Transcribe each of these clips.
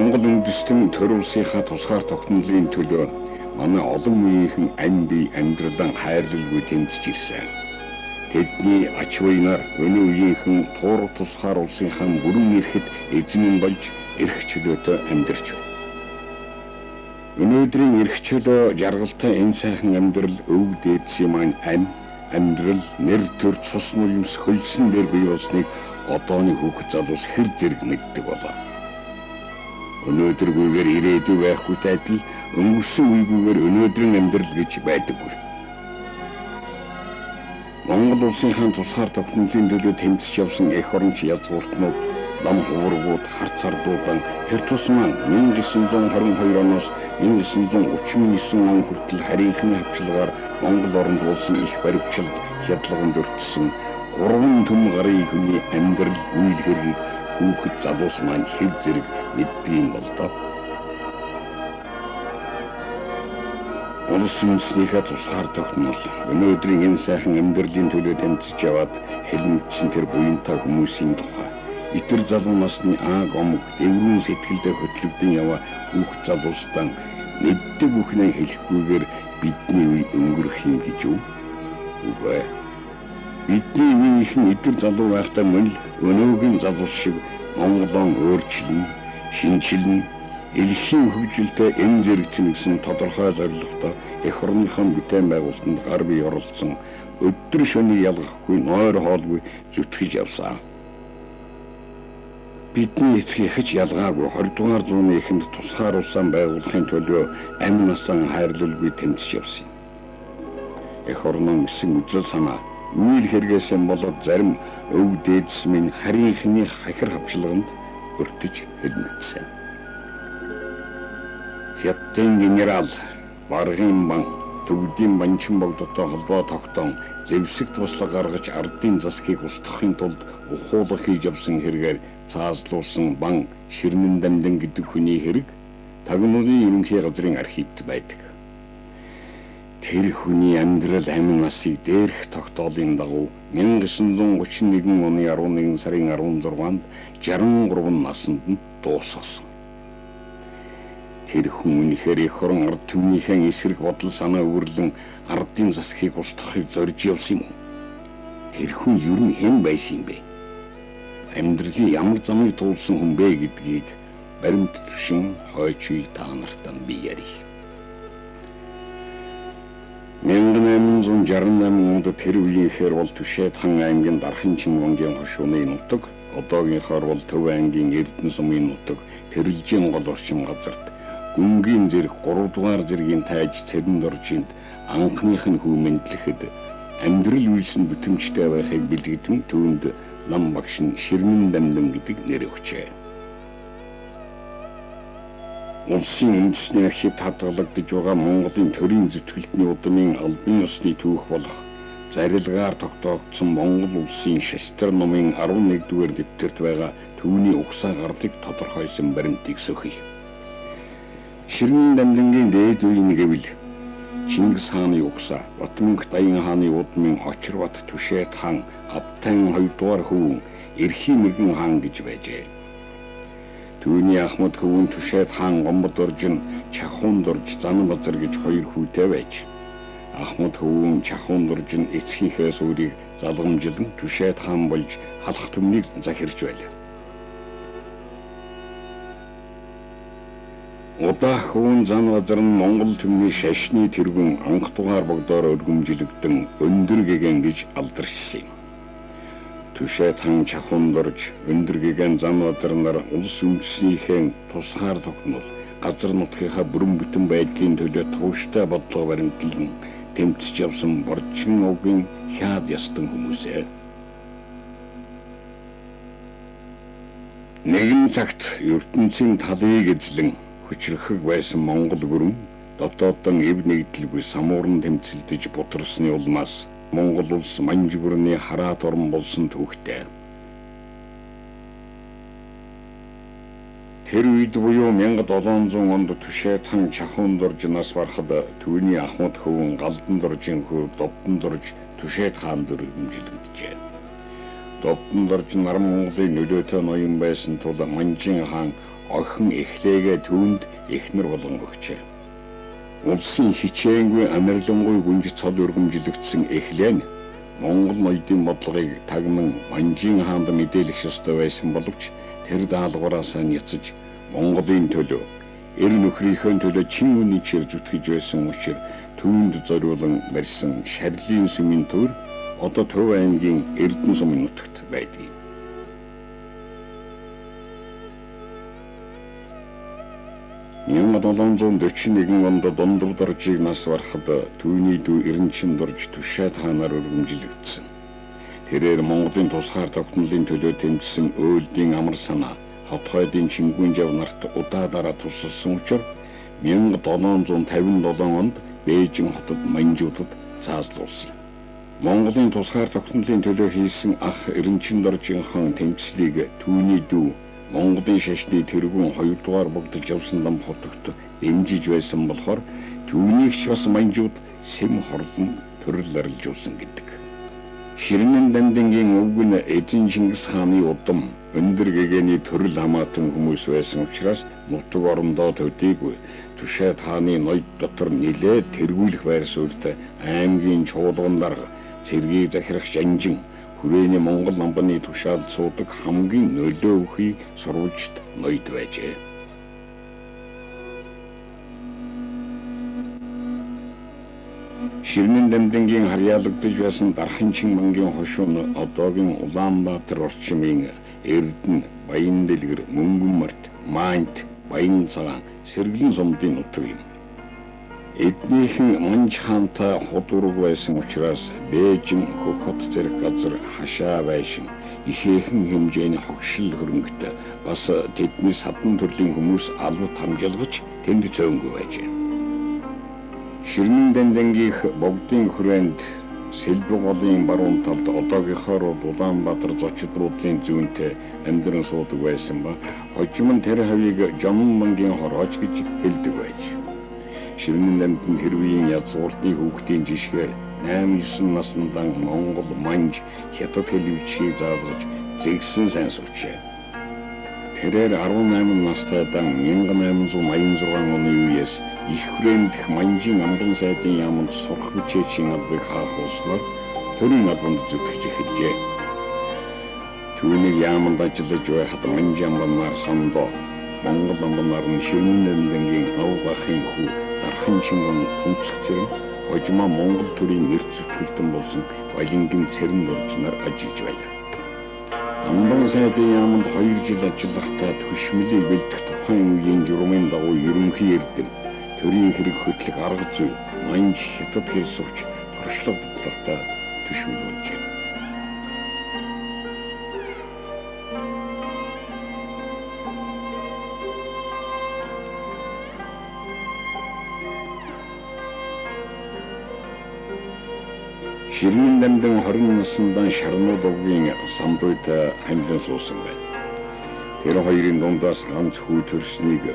Монгол үндэстэн төр улсынхаа тусгаар тогтнолын төлөө манай олон үеийнхэн ам бие амьдралаа хайрлалгүй тэмцэж ирсэн. Тэдний ач буянаар өнөө үеийнхэн туурах тусгаар улсынхаа бүрэн эрхэд эзэн нь болж эрх чөлөөтэй амьдарч байна. Өнөөдрийн эрх чөлөө жаргалтай энэ сайхан амьдрал өвөг дээдсийн маань ам, амьдрал, нэр төр цус нулимс хөлсөн дээр бий болсныг одооны хүүхэд залуус хэр зэрэг мэддэг болоо. Өнөөдөргүйгээр ирээдүй байхгүйтэй адил өнгөрсөн үеигүйгээр өнөөдрийн амьдрал гэж байдаггүй. Монгол улсынхаа тусгаар тогтнолын төлөө тэмцэж явсан эх оронч язгууртнууд, лам хуврагууд, харц ардуудан тэр тусмаа 1922 оноос 1939 он хүртэл харийнхны хавчлагаар Монгол оронд болсон их баривчлалд хядлаганд өртсөн 3 төм гарын хүний амьдрал үйл хэргийг хүүхэд залуус маань хэр зэрэг мэддэг юм бол доо. Улс үндэснийхээ тусгаар тогтнол өнөөдрийн энэ сайхан амьдралын төлөө тэмцэж яваад хилмигдсэн тэр буянтай хүмүүсийн тухай итэр залуу насны ааг омог дэврүүн сэтгэлдээ хөтлөгдөн яваа хүүхэд залуустан мэддэг бүхнээ хэлэхгүйгээр бидний үе өнгөрөх юм гэж үү? Үгүй ээ. Бидний үеийнхэн идэр залуу байхдаа мөн л өнөөгийн залуус шиг Монголон өөрчлөн, шинэчилнэ, дэлхийн хөгжилтэй энэ зэрэг гэсэн тодорхой зорилготой эх орныхоо бүтээн байгуулалтанд гар бие оролцсон өдөр шөнийг ялгахгүй, нойр хоолгүй зүтгэж явсан. Бидний эцэг эхч ялгаагүй 20 дугаар зууны эхэнд тусгаар улсаа байгуулахын төлөө амь насаа хайрлалгүй тэмцэж явсан юм. Эх орноо гэсэн үзэл санаа үйл хэрэгээсээ болоод зарим өв дээдс минь харийнхны хахир хавчлаганд өртөж хилмигдсэн. Хятадын генерал Баргын бан төвдийн банчин богдотой холбоо тогтоон зэвсэг туслага гаргаж ардын засгийг устгахын тулд ухуулга хийж явсан хэрэгээр цаазлуулсан бан Ширнэн дамдан гэдэг хүний хэрэг Тагнуулын ерөнхий газрын архивд байдаг. Тэр хүний амьдрал амин насыг дээрх тогтоолын дагуу 1931 оны 11 сарын 16-нд 63 насанд нь дуусгасан. Тэр хүн үнэхээр эх орон ард түмнийхээ эсрэг бодол санаа өвөрлөн ардын засгийг устгахыг зорж явсан юм уу? Тэр хүн ер нь хэн байсан юм бэ? Амьдралын ямар замыг туулсан хүн бэ гэдгийг баримт түшин хойч үе та нартаа би ярив. 1868 онд тэр үеийнхээр бол Түшээд хан аймгийн Дархан Чингонгийн хошууны нутаг, одоогийнхоор бол Төв аймгийн Эрдэнэ сумын нутаг, Тэрэлжийн гол орчин газарт гүнгийн зэрэг 3 дугаар зэргийн тайж цэрэнд оржинд анхных нь хүү мэндлэхэд амьдрал үйлс нь бүтэмжтэй байхыг бэлгэдэн түүнд лам багш нь Ширнэн дамдан гэдэг нэр өгчээ. Улсын үндэсний архивд хадгалагдаж байгаа Монголын төрийн зүтгэлтний удмын албан ёсны түүх болох зарилгаар тогтоогдсон Монгол улсын шастар номын 11-р дэвтэрт байгаа түүний угсаа гардыг тодорхойлсон баримтыг сөхөе. Ширнэн дамдангийн дээд үеийн гэвэл Чингис хааны угсаа, Батмөнх Даян хааны удмын Очирбат Түшээд хаан, Абтан 2 дугаар хөвөн Эрхийн мэргэн хаан гэж байжээ. Түүний ахмад хөвөн Түшээд хаан Гомбод оржин Чахуун дорж Занбазар гэж хоёр хүүтэй байж. Ахмад хөвөн Чахуун дорж нь эцгийнхээ сүрийг залгамжилан Түшээд хаан болж халах түмнийг захирч байлаа. Удаах хөвөн Занбазар нь Монгол түмний шашны тэргүүн анх дугаар богдоор өргөмжилөгдөн өндөр гэгэн гэж алдаршсан юм. Түшээд хаан Чахуун дорж өндөр гэгэн Занбазар нар улс үндэснийхээ тусгаар тогтнол газар нутгийнхаа бүрэн бүтэн байдлын төлөө тууштай бодлого баримтлан тэмцэж явсан борчин угийн хяад ястан хүмүүсээ. Нэгэн цагт ертөнцийн талыг эзлэн хүчрхэг байсан Монгол гүрэн дотоодон эв нэгдэлгүй самуурн тэмцэлдэж бутарсны улмаас Монгол улс манж гүрний хараат орон болсон түүхтэй. Тэр үед буюу 1700 онд Түшээд хан Чахуун дорж нас барахад түүний ахмад хөвөн Галдан доржийн хүү Довдон дорж Түшээд хаан дөрвөмжилэгджээ. Довдон дорж нар Монголын нөлөөтэй ноён байсан тул Манжин хаан охин эхлээгээ түүнд эхнэр болгон өгчээ. Улсын хичээнгүй амарлингуй гүнж цол өргөмжилөгдсөн эхлээ нь Монгол ноёдын бодлогыг тагман Манжийн хаанд мэдээлэх ёстой байсан боловч тэр даалгавраасаа няцаж Монголын төлөө эр нөхрийнхөө төлөө чин үнэнчээр зүтгэж байсан учир түүнд зориулан барьсан Шарлын сүмийн төр одоо Төв аймгийн Эрдэнэ сумын нутагт байдаг. 1741 онд Дундав доржийг нас барахад түүний дүү Эренчин дорж Түшээд хаанаар өргөмжилөгдсөн. Тэрээр Монголын тусгаар тогтнолын төлөө тэмцсэн өөлдийн амар санаа, хотхойдын Чингүн жав нарт удаа дараа тусалсан учир 1757 онд Бээжин хотод манжуудад цаазлуулсан. Монголын тусгаар тогтнолын төлөө хийсэн ах Эренчин доржийнхоо тэмцлийг түүний дүү Монголын шашны тэргүүн 2 дугаар богдож явсан лам хотогт дэмжиж байсан болохоор түүнийг ч бас манжууд сэм хорлон төрөл арилжуулсан гэдэг. Ширнэн Дамдингийн өвг нь эзэн Чингис хааны удам өндөр гэгээний төрөл хамаатан хүмүүс байсан учраас нутаг орондоо төдийгүй Түшээд хааны ноёд дотор нилээд тэргүүлэх байр суурьтай аймгийн чуулган дарга, цэргийг захирах жанжин, хүрээний Монгол намбаны тушаалд суудаг хамгийн нөлөө өхий сурвалжит ноёд байжээ. Ширнэн Дамдингийн харьяалагдаж байсан Дарханчин бангийн хошуун одоогийн Улаанбаатар орчмын Эрдэнэ, Баян-Дэлгэр, Мөнгөн морьт, Маант, Баян цагаан, Сэргэлэн сумдын нутаг юм. Эднийхэн Манж хаантай худ ураг байсан учраас Бээжин, Хөх хот зэрэг газар хашаа байшин ихээхэн хэмжээний хогшил хөрөнгөтэй бас тэдний садан төрлийн хүмүүс албат хамжалгаж тэнд цөөнгүй байжээ. Ширнэн Дамдингийнх богдын хүрээнд Сэлбэг голын баруун талд одоогийнхоор Улаанбаатар зочдлуудлын зүүнтэй амьдран суудаг байсан ба хожим нь тэр хавийг Жомон бангийн хорооч гэж хэлдэг байж. Ширнэн Дамдин тэр үеийн язгууртны хүүхдийн жишгээр 8 9 насндан Монгол, Манж, Хятад хэл бичгийг заалгаж зэгсэн сайн сурчээ. Тэрээр 18 настай дан 1886 оны үеэс их хүрээндх Манжийн амбан сайдын яаманд сурах бичээчийн албыг хаах болсноор төрийн албанд зүтгэж эхэлжээ. Түүнийг яаманд ажиллаж байхад Манж амбанаар Сандо, Монгол амбанаар нь Ширнэн Дамдингийн авга ахын хүү Дархан Чингэн хүнцэг цэрэн, хожимоо Монгол төрийн нэр зүтгэлтэн болсон Балингийн цэрэн дорж нар ажиллаж байлаа. Амбан сайдын яаманд 2 жил ажиллахдаа түшмэлийг бэлдэх тухайн үеийн журмын дагуу ерөнхий эрдэм, төрийн хэрэг хөтлөх арга зүй, Манж, Хятад хэл сурч туршлага бодлоготой түшмэл болжээ. Ширнэн Дамдин 20 насндан Шарнууд овгийн самдуйд хамлан суусан байна. Тэр хоёрын дундаас ганц хүү төрснийг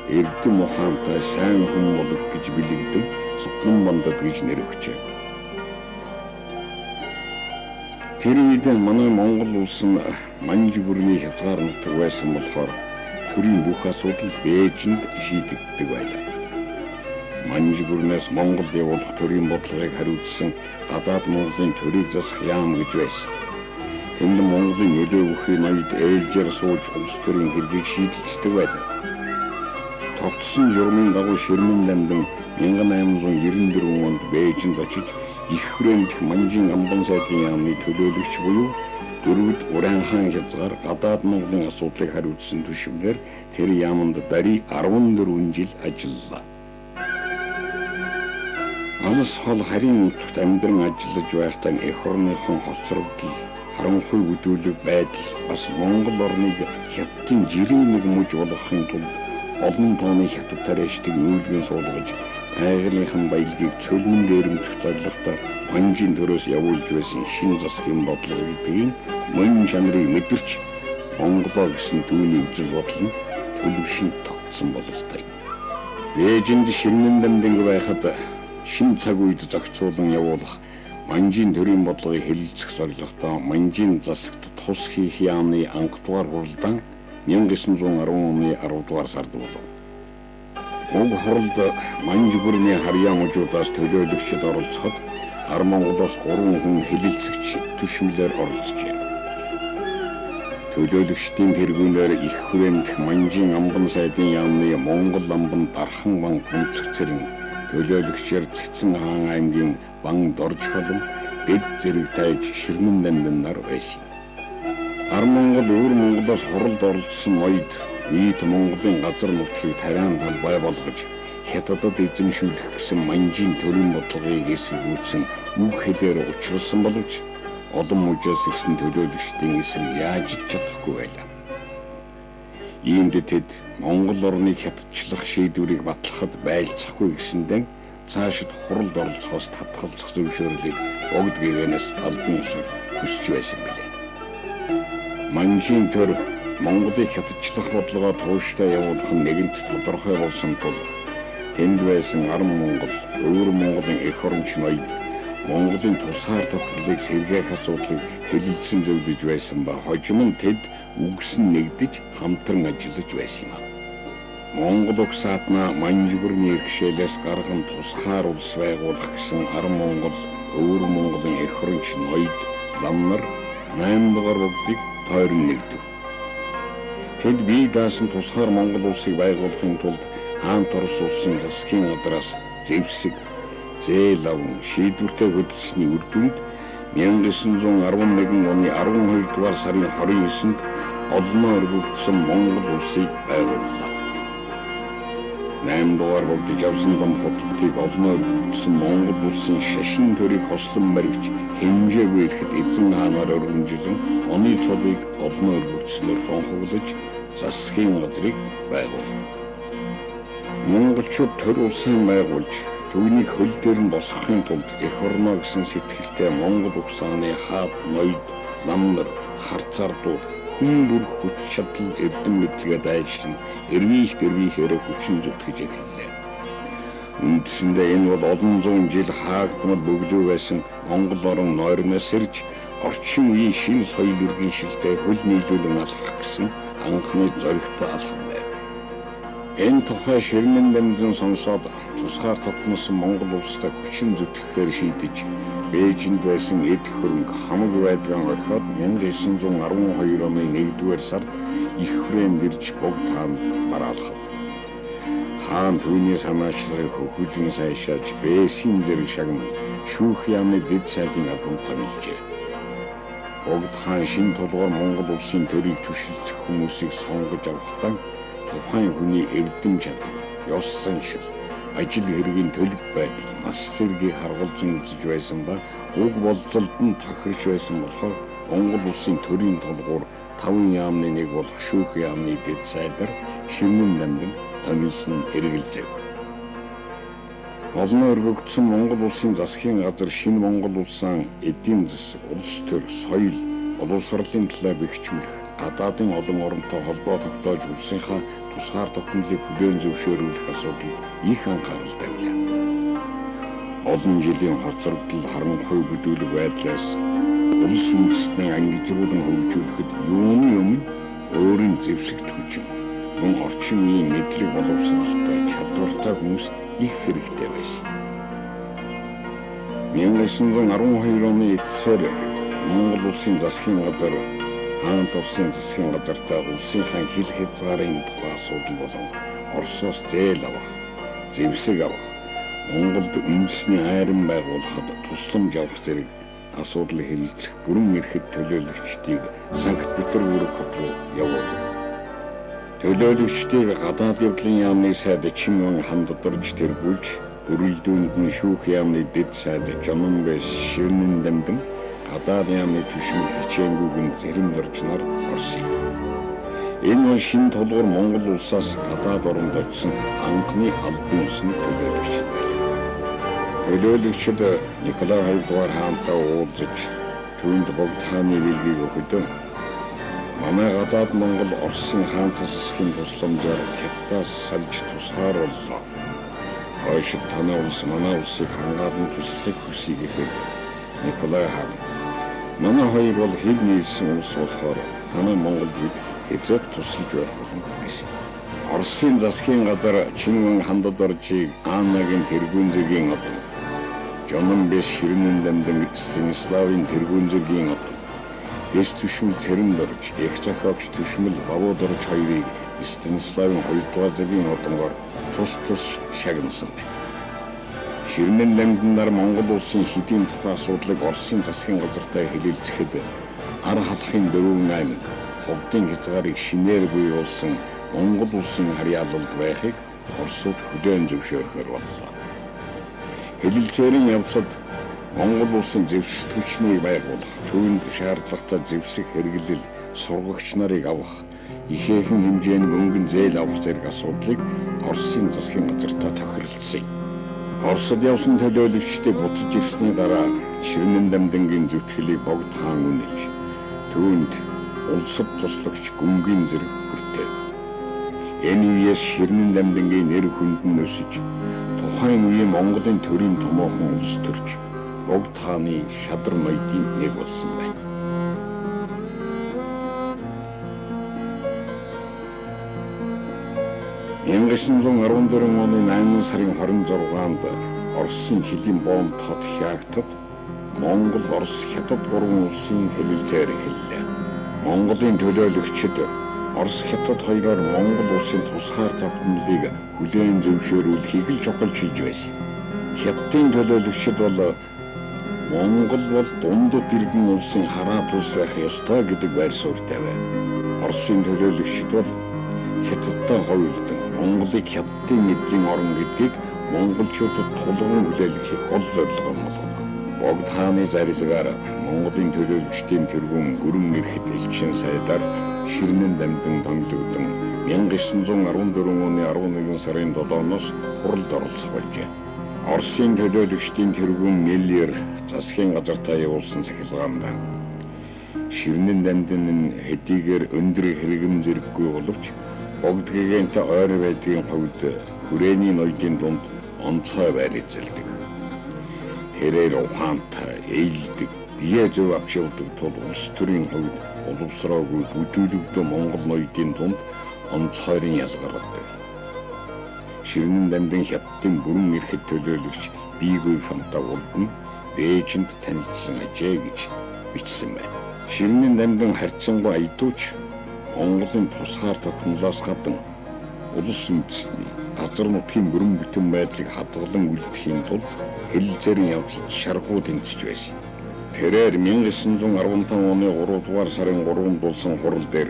эрдэм ухаантай сайн хүн болог гэж бэлэгдэн Сутан бандад гэж нэр өгчээ. Тэр үед манай Монгол улс нь Манж бүрний хязгаар нутаг байсан болохоор төрийн бүх асуудал Бээжинд шийдэгддэг байлаа. Манж бүрнээс Монголд явуулах төрийн бодлогыг хариуцсан гадаад Монголын төрийг засах яам гэж байсан. Тэнд Монголын нөлөө бүхий ноёд ээлжээр сууж улс төрийн хэргийг шийдэлцдэг байлаа. Тогтсон журмын дагуу Ширмэн Дамдин 1894 онд Бээжинд очиж их хүрээндх Манжийн амбан сайдын яамны төлөөлөгч буюу дөрвөд Уран хаан хязгаар гадаад Монголын асуудлыг хариуцсан түшмлээр тэр яаманд дарий 14 жил ажиллалаа. Алс хол харийн нутагт амьдран ажиллаж байхдаа эх орныхон хоцрогдол, харанхуй бүдүүлэг байдал бас Монгол орныг Хятадын жирийн нэг мужи болгохын тулд олон тооны хятад тариачдыг нүүлгэн суулгаж байгалийнхын баялагийг цөлмөн дээрэмдэх зорилготой Манжийн төрөөс явуулж байсан шин засгийн бодлого гэдгийн мөн чанарыг мэдэрч Монголоо гэсэн түүний үзэл бодол нь төлөвшин тогтсон бололтой. Бээжинд Ширнэн Дамдинг байхад шин цаг үед зохицуулан явуулах Манжийн төрийн бодлогыг хэлэлцэх зорилготой Манжийн засагт тус хийх яамны анхдугаар хуралдаан 1910 оны 10 дугаар сард болов. Уг хуралд Манж гүрний харьяа мужуудаас төлөөлөгчид оролцоход Ар Монголоос 3 хүн хэлэлцэгч түшмлээр оролцжээ. Төлөөлөгчдийн тэргүүнээр их хүрээндх Манжийн амбан сайдын яамны Монгол амбан Дархан ван Хүнцэгцэрэн, төлөөлөгчээр Цэцэн хаан аймгийн Ван Дорж болон дэд зэрэг тайж Ширнэн дамдин нар байсан. Ар Монгол өвөр Монголоос хуралд оролцсон ноёд нийт Монголын газар нутгийг тариан талбай болгож Хятадад эзэмшүүлэх гэсэн Манжийн төрийн бодлогыг эсэргүүцсэн үг хэлээр учруулсан боловч олон мужаас ирсэн төлөөлөгчдийн эсрэг яаж ч чадахгүй байлаа. Иймд тэд Монгол орныг хятадчлах шийдвэрийг батлахад байлцахгүй гэсэндээ цаашид хуралд оролцохоос татгалзах зөвшөөрлийг богд гэгээнээс албан ёсоор хүсэж байсан билээ. Манжийн төр Монголыг хятадчлах бодлогоо тууштай явуулах нь нэгэнт тодорхой болсон тул тэнд байсан Ар Монгол, өвөр Монголын эх оронч ноёд Монголын тусгаар тогтнолыг сэргээх асуудлыг хэлэлцэн зөвдөж байсан ба хожим нь тэд үгсэн нэгдэж хамтран ажиллаж байсан юм. Монгол угсаатнаа Манж гүрний иргэшээлээс гарган тусгаар улс байгуулах гэсэн Ар Монгол, өвөр Монголын эх оронч ноёд лам нар 8 дугаар богдыг тойрон нэгдэв. Тэд бие даасан тусгаар Монгол улсыг байгуулахын тулд хаант Орос улсын засгийн газраас зэвсэг, зээл аван шийдвэртэй хөдөлсөний үр дүнд 1911 оны 12 дугаар сарын 29-нд олноо өргөгдсөн Монгол улсыг байгууллаа. 8 дугаар богдож авсан том хотботыг олноо өргөгдсөн Монгол улсын шашин төрийг хослон баригч хэмжээгүй ирэхэд эзэн хаанаар өргөмжилөн оны цолыг олноо өргөгдснөөр тунхаглаж засгийн газрыг байгуулав. Монголчууд төр улсын байгуулж түүнийг хөл дээр нь босгохын тулд эх орноо гэсэн сэтгэлтэй Монгол угсааны хаад, ноёд, лам нар, харцардуу хүн бүр хүч чадал эрдэм мэдлэгээ дайчлан эрвийх дэрвийхээрээ хүчин зүтгэж эхэллээ. Үндсэндээ энэ бол олон зуун жил хаагдмал бөглөө байсан Монгол орон нойрноос ирж орчин үеийн шинэ соёл иргэншилтэй хөл нийлүүлэн алхах гэсэн анхны зоригтой алхам байв. Энэ тухай Ширнэн дамжин сонсоод тусгаар тогтносон Монгол улстай хүчин зүтгэхээр шийдэж Бээжинд байсан эд хөрөнгө хамаг байдгаан орхиод 1912 оны 1-р сард их хүрээнд ирж богд хаанд бараалхав. Хаан түүний санаачлагыг хөхүүлэн сайшааж Бээсийн зэрэг шагнан шүүх яамны дэд сайдын албанд томилжээ. Богд хаан шинэ тулгуур Монгол улсын төрийг түшилцэх хүмүүсийг сонгож авахдаа тухайн хүний эрдэм чадвар, ёс заншил, ажил хэргийн төлөв байдал, нас зэргийг харгалзан үзэж байсан ба уг болзолд нь тохирч байсан болохоор Монгол улсын төрийн тулгуур 5 яамны нэг болох шүүх яамны дэд сайдаар Ширнэн дамдин томилсон эргэлзэв. Олон өргөгдсөн Монгол улсын засгийн газар шинэ Монгол улсын эдийн засаг, улс төр, соёл, боловсролын талаар бэхжүүлэх, гадаадын олон оронтой холбоо тогтоож улсынхаа тусгаар тогтнолыг хүлээн зөвшөөрүүлэх асуудалд их анхаарал тавилаа. Олон жилийн хоцрогдол, харанхуй бүдүүлэг байдлаас улс үндэстнээ ангижруулан хөгжүүлэхэд юуны өмнө өөрийн зэвсэгт хүчин, мөн орчин үеийн мэдлэг боловсролтой чадвартай хүмүүс их хэрэгтэй байсан. 1912 оны эцсээр Монгол улсын засгийн газар хаант улсын засгийн газартай улсынхаа хил хязгаарын тухай асуудал болон Оросоос зээл авах, зэвсэг авах, Монголд үндэсний айран байгуулахад тусламж авах зэрэг асуудал хэлэлцэх бүрэн эрхэд төлөөлөгчдийг Санкт-Петербург хот руу явуулав. Төлөөлөгчдийг гадаад явдлын яамны сайд Чимван ханддарж тэргүүлж, бүрэлдүүнд нь шүүх яамны дэд сайд Жомонбэс Ширнэн дамдин гадаад яамны түшмэл хичээнгүүгэн зэрэн доржноор орсон юм. Энэ бол шинэ тулгуур Монгол улсаас гадаад оронд очсон анхны албан ёсны төлөөлөгч байлаа. Төлөөлөгчд Николай II хаантай уулзаж түүнд богд хааны бэлгийг өгөхөд манай гадаад Монгол Оросын хаан засгийн тусламжаар Хятадаас салж тусгаар боллоо. Хойшид танай улс манай улсыг хамгаалан туслахыг хүсье гэхэд Николай хаан манай хоёр бол хил нийлсэн улс болохоор танай Монгол бид хэзээ тусалж байх боломж байсан. Оросын засгийн газар Чингэн хандад оржийг Аннагийн тэргүүн зэргийн одон, Жонон бэс Ширнэн дамдан Станиславын тэргүүн зэргийн одон, Дэс түшмэл Цэрэнд орж, Эх зохиогч түшмэл Бавууд орж хоёрыг Станиславын хоёрдугаар зэргийн одонгоор тус тус шагнасан байна. Ширнэн дамдан нар Монгол улсын хэдийн тухай асуудлыг Оросын засгийн газартай хэлэлцэхэд ар халахын дөрвөн аймаг ховдын хязгаарыг шинээр бий болсон Монгол улсын харьяалалд байхыг Оросууд хүлээн зөвшөөрөхөөр боллоо. Хэлэлцээрийн явцад Монгол улсын зэвсэг хүчнийг байгуулах, түүнд шаардлагатай зэвсэг хэрэглэл, сургагч нарыг авах, ихээхэн хэмжээний мөнгөн зээл авах зэрэг асуудлыг Оросын засгийн газартай тохиролцсон юм. Оросд явсан төлөөлөгчдийг буцаж ирсний дараа Ширнэн дамдангийн зүтгэлийг Богд хаан үнэлж, түүнд улсад туслагч гүнгийн зэрэг хүртээв. Энэ үеэс Ширнэн дамдангийн нэр хүнд нь өсөж, тухайн үеийн Монголын төрийн томоохон улс төрч Богд хааны шадар ноёдын нэг болсон байна. 1914 оны 8 сарын 26-нд Оросын хөлийн бомб хот Хягтад Монгол, Орос, Хятад гурван улсын хэлэлцээр эхэллээ. Монголын төлөөлөгчид Орос, Хятад хоёроор Монгол улсын тусгаар тогтнолыг хүлээн зөвшөөрүүлэхийг л чухалч хийж байсан. Хятадын төлөөлөгчид бол Монгол бол дундад иргэн улсын хараа тус байх ёстой гэдэг байр суурьтай байв. Оросын төлөөлөгчид бол Хятадтай хувилдан Монголыг Хятадын мэдлийн орон гэдгийг монголчуудад тулгын хүлээлгэхийг гол зорилго болов. Богд хааны зарилгаар Монголын төлөөлөгчдийн тэргүүн гүрэн эрэхт элчин сайдаар Ширнэн дамдан томилогдсон 1914 оны 11 сарын 7-оос хуралд оролцох болжээ. Оросын төлөөлөгчдийн тэргүүн Миллер засгийн газартаа явуулсан цахилгаанд Ширнэн дамдан нь хэдийгээр өндөр хэрэгэм зэрэггүй боловч Богд гэгээнтэй ойр байдгийн хувьд хүрээний ноёдын дунд онцгой байр эзэлдэг. Тэрээр ухаантай, ээлдэг, бие зөв авч явдаг тул улс төрийн хувьд боловсроогүй бүдүүлэгдэн Монгол ноёдын дунд онцгойрын ялгардаг. Ширнэн дамдан Хятадын бүрэн эрхэд төлөөлөгч Бигүй Фанта урд нь Бээжинд танилцсан ажээ гэж бичсэн байна. Ширнэн дамдан харьцангуй аядууч Монголын тусгаар тогтнолоос гадна улс үндэстний газар нутгийн бүрэн бүтэн байдлыг хадгалан үлдэхийн тулд хэлэлцээрийн явцад шаргуу тэмцэж байсан. Тэрээр 1915 оны 3 дугаар сарын 3-нд болсон хурал дээр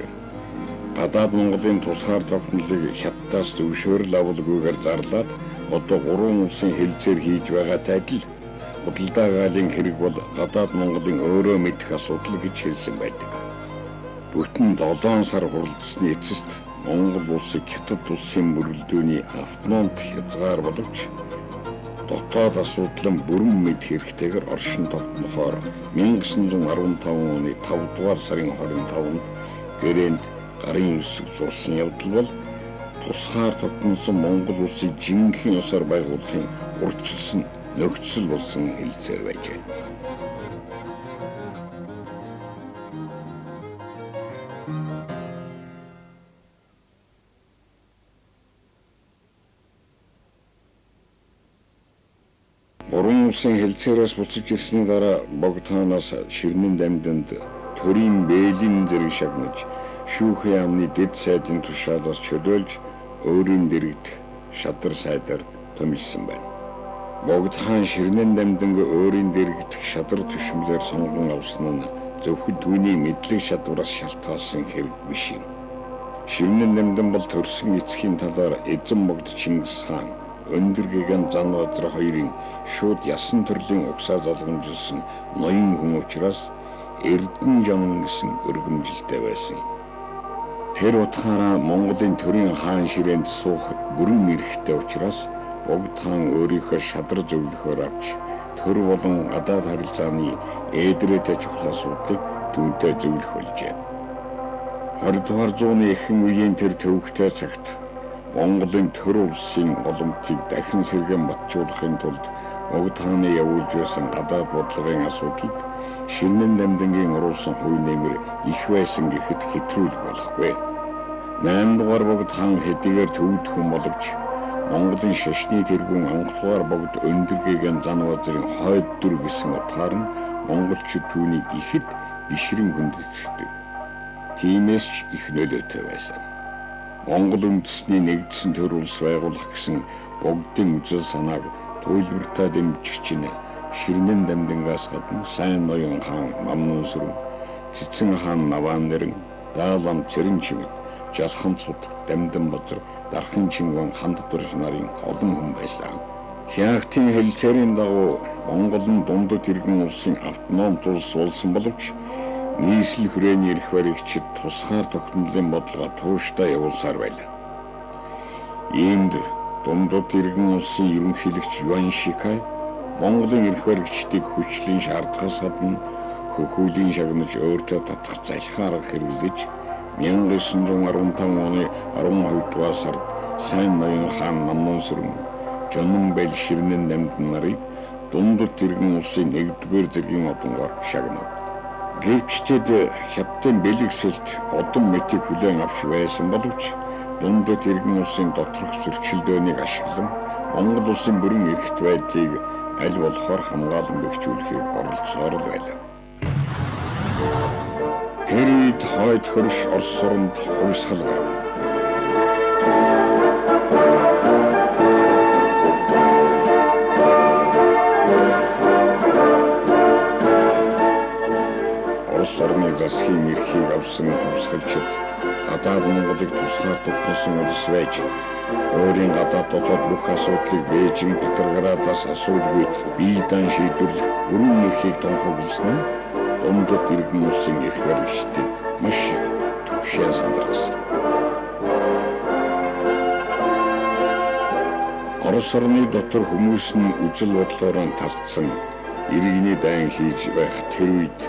гадаад Монголын тусгаар тогтнолыг Хятадаас зөвшөөрөл авалгүйгээр зарлаад одоо гурван улсын хэлэлцээр хийж байгаатай адил худалдаа гаалын хэрэг бол гадаад Монголын өөрөө мэдэх асуудал гэж хэлсэн байдаг. Бүтэн 7 сар хуралдсаны эцэст Монгол улсыг Хятад улсын мөрөлдөөний автономт хязгаар боловч дотоод асуудал нь бүрэн мэдэх хэрэгтэйгээр оршин тогтнохоор 1915 оны 5 дугаар сарын 25-нд гэрээнд гарын үсэг зурсан явдал бол тусгаар тогтносон Монгол улсыг жинхэнэ ёсоор байгуулахын урьдчилсан нөхцөл болсон хэлэлцээр байжээ. Гурван улсын хэлэлцээрээс буцаж ирсний дараа Богд хаанаас Ширнэн дамданд төрийн бээлийн зэрэг шагнаж, шүүхийн яамны дэд сайдын тушаалаас чөлөөлж өөрийн дэрэгдэх шадар сайдаар томилсон байна. Богд хаан Ширнэн дамданг өөрийн дэрэгдэх шадар түшмлээр сонгон авсан нь зөвхөн түүний мэдлэг чадвараас шалтгаалсан хэрэг биш юм. Ширнэн дамдан бол төрсөн эцгийн талаар эзэн Богд Чингис хаан, өндөр гэгэн зан газар хоёрын шууд ясан төрлийн угсаа залгамжилсан ноён хүн учраас Эрдэнэ жонон гэсэн өргөмжилтэй байсан. Тэр утгаараа Монголын төрийн хаан ширээнд суух бүрэн эрхтэй учраас Богд хаан өөрийнхөө шадар зөвлөхөөр авч төр болон гадаад харилцааны ээдрээтэй чухал асуудлыг түүнтэй зөвлөх болжээ. 20 дугаар зууны эхэн үеийн тэр төвөгтэй цагт Монголын төр улсын голомтыг дахин сэргээн батжуулахын тулд Богд хааны явуулж байсан гадаад бодлогын асуудалд Ширнэн дамдангийн оруулсан хувь нэмэр их байсан гэхэд хэтрүүлэг болохгүй. 8 дугаар богд хаан хэдийгээр төвд хүн боловч Монголын шашны тэргүүн ангалгаар богд өндөргээгэн Занвазрын хойд дүр гэсэн утгаар нь монголчууд түүнийг ихэд бишрэн хүндэтгэдэг. Тиймээс ч их нөлөөтэй байсан. Монгол үндэсний нэгдсэн төр улс байгуулах гэсэн богдын үзэл санааг туйлбартаа дэмжигч нь Ширнэн дамдангаас гадна Сайн ноён хаан Намнан сүрэн, Цэцэн хаан Наваан нэрэн, Даалам Цэрэн чимэд, Жалхан цут, Дамдан базар, Дархан Чингэн ханд дурж нарын олон хүн байсан. Хягтын хэлцээрийн дагуу Монгол нь дундад иргэн улсын автоном улс болсон боловч нийслэл хүрээний эрх баригчид тусгаар тогтнолын бодлогоо тууштай явуулсаар байлаа. Иймд дундад иргэн улсын ерөнхийлөгч Юан Шикай Монголын эрх баригчдыг хүчлийн шаардахаас гадна хөхүүлийн шагнаж өөртөө татах залхин арга хэрэглэж 1915 оны 12 дугаар сард Сайн ноён хаан Намнан сүрэн, Жонон бэл Ширнэн дамдан нарыг дундад иргэн улсын 1-р зэргийн одонгоор шагнав. Гэвч тэд хятадын бэлэгсэлт одон мэтийг хүлээн авч байсан боловч дундад иргэн улсын доторх зөрчилдөөнийг ашиглан Монгол улсын бүрэн эрхт байдлыг аль болохоор хамгаалан бэхжүүлэхийг оролцсоор л байлаа. Тэр үед хойд хөрш Орос оронд хувьсгал гарав. Орос орны засгийн эрхийг авсан хувьсгалчид гадаад Монголыг тусгаар тогтносон улс байж өөрийн гадаад дотоод бүх асуудлыг Бээжин, Петроградаас асуудгүй бие даан шийдвэрлэх бүрэн эрхийг тонхоглосон нь дундад иргэн улсын эрх баригчдыг маш их түгшээн сандаргасан. Орос орны дотор хүмүүс нь үзэл бодлоор нь талдсан иргэний дайн хийж байх тэр үед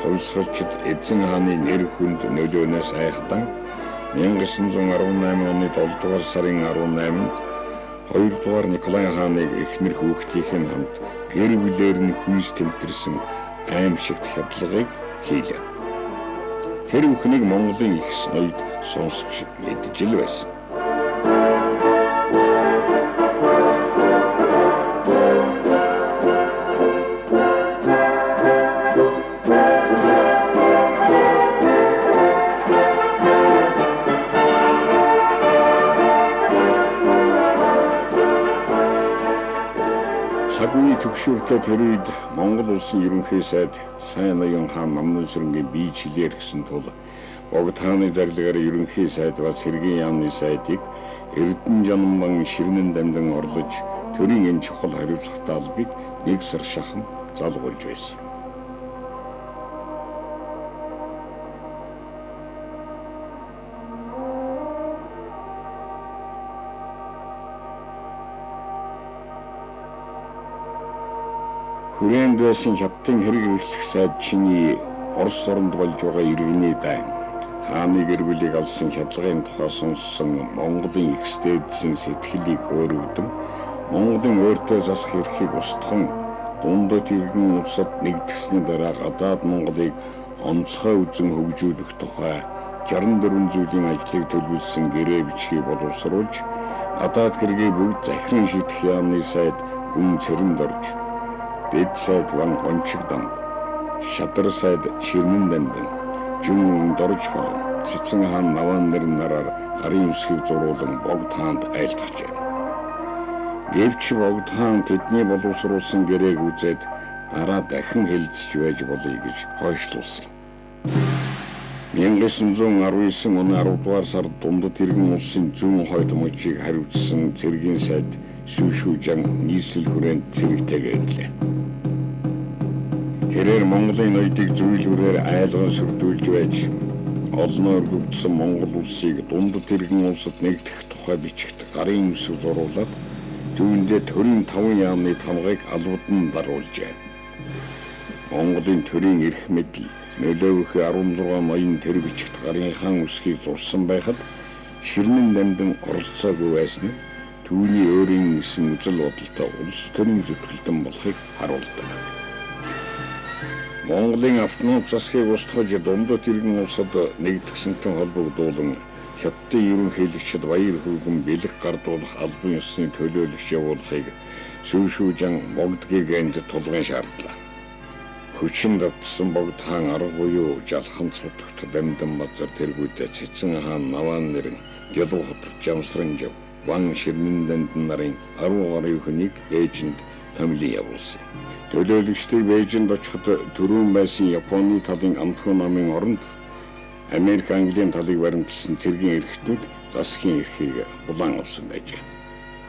хувьсгалчид эзэн хааны нэр хүнд нөлөөнөөс айхтан 1918 оны 7 дугаар сарын 18-нд 2 дугаар Николай хааныг эхнэр хүүхдийнх нь хамт гэр бүлээр нь хүйс тэмтэрсэн аимшигт хядлагыг хийлээ. Тэр бүхнийг Монголын ихс ноёд сонсч мэдэж л байсан. Цаг үеийн түгшүүртэй тэр үед Монгол улсын ерөнхий сайд Сайн ноён хаан Намнан сүрэнгийн бие чилээр гэсэн тул Богд хааны зарлагаар ерөнхий сайд ба цэргийн яамны сайдыг Эрдэнэ Жанбан Ширнэн дамдан орлож төрийн энэ чухал хариуцлагатай албыг нэг сар шахам залгуулж байсан. Хүрээнд байсан хятадын хэрэг эрхлэх сайд чиний Орос оронд болж байгаа иргэний дайн хааны гэр бүлийг алсан хядлагын тухай сонссон Монголын их дээдсийн сэтгэлийг хөөрөгдөн Монголын өөртөө засах эрхийг устган дундад иргэн улсад нэгдгэсний дараа гадаад Монголыг онцгой үзэн хөгжүүлэх тухай 64 зүйлийн ажлыг төлөвлөсөн гэрээ бичгийг боловсруулж гадаад хэргийг бүгд захиран шийдэх яамны сайд Гүн Цэрэнд орж Дэд сайд Ван Гончигдан, Шадар сайд Ширнэн дамдан, Жүн Дорж болон Цэцэн хаан Наваан нэр нараар гарын үсгийг зуруулан Богд хаанд айлтгажээ. Гэвч Богд хаан тэдний боловсруулсан гэрээг үзээд дараа дахин хэлцэж байж болъё гэж хойшлуулсан. 1919 оны 10 дугаар сард дундад иргэн улсын зүүн хойд мужийг хариуцсан цэргийн сайд Сүүшүүжан нийслэл хүрээнд цэрэгтэйгээ ирлээ. Тэрээр Монголын ноёдыг зүйлвэрээр айлган сүрдүүлж байж олноор өргөгдсөн Монгол улсыг дундад иргэн улсад нэгдэх тухай бичигт гарын үсэг зуруулад түүндээ төрийн 5 яамны тамгыг албадан даруулжээ. Монголын төрийн эрх мэдэл нөлөөвөх 16 ноён тэр бичигт гарынхаа үсгийг зурсан байхад Ширнэн дамдан оролцоогүй байсан нь түүний өөрийн гэсэн үзэл бодолтой улс төрийн зүтгэлтэн болохыг харуулдаг. Монголын автоном засгийг устгаж дундад иргэн улсад нэгдгэсэнтэй холбогдуулан Хятадын ерөнхийлөгчид баяр хүргэн бэлэг гардуулах албан ёсны төлөөлөгч явуулахыг Сүүшүүжан Богд гэгэнд тулгын шаардлаа. Хүчин давтсан Богд хаан арга буюу жалхан цутагт Дамдан базар тэргүүдээ Цэцэн хаан Наваан нэрэн Дэлгүү хотор Жамсранжав Ван Ширнэн дандан нарын 10 гаруй хүнийг Бээжинд томилон явуулсан. Төлөөлөгчдийг Бээжинд очиход түрүүн байсан Японы талын Амтхуу намын оронд Америк Английн талыг баримталсан цэргийн эрхтнүүд засгийн эрхийг улаан авсан байжээ.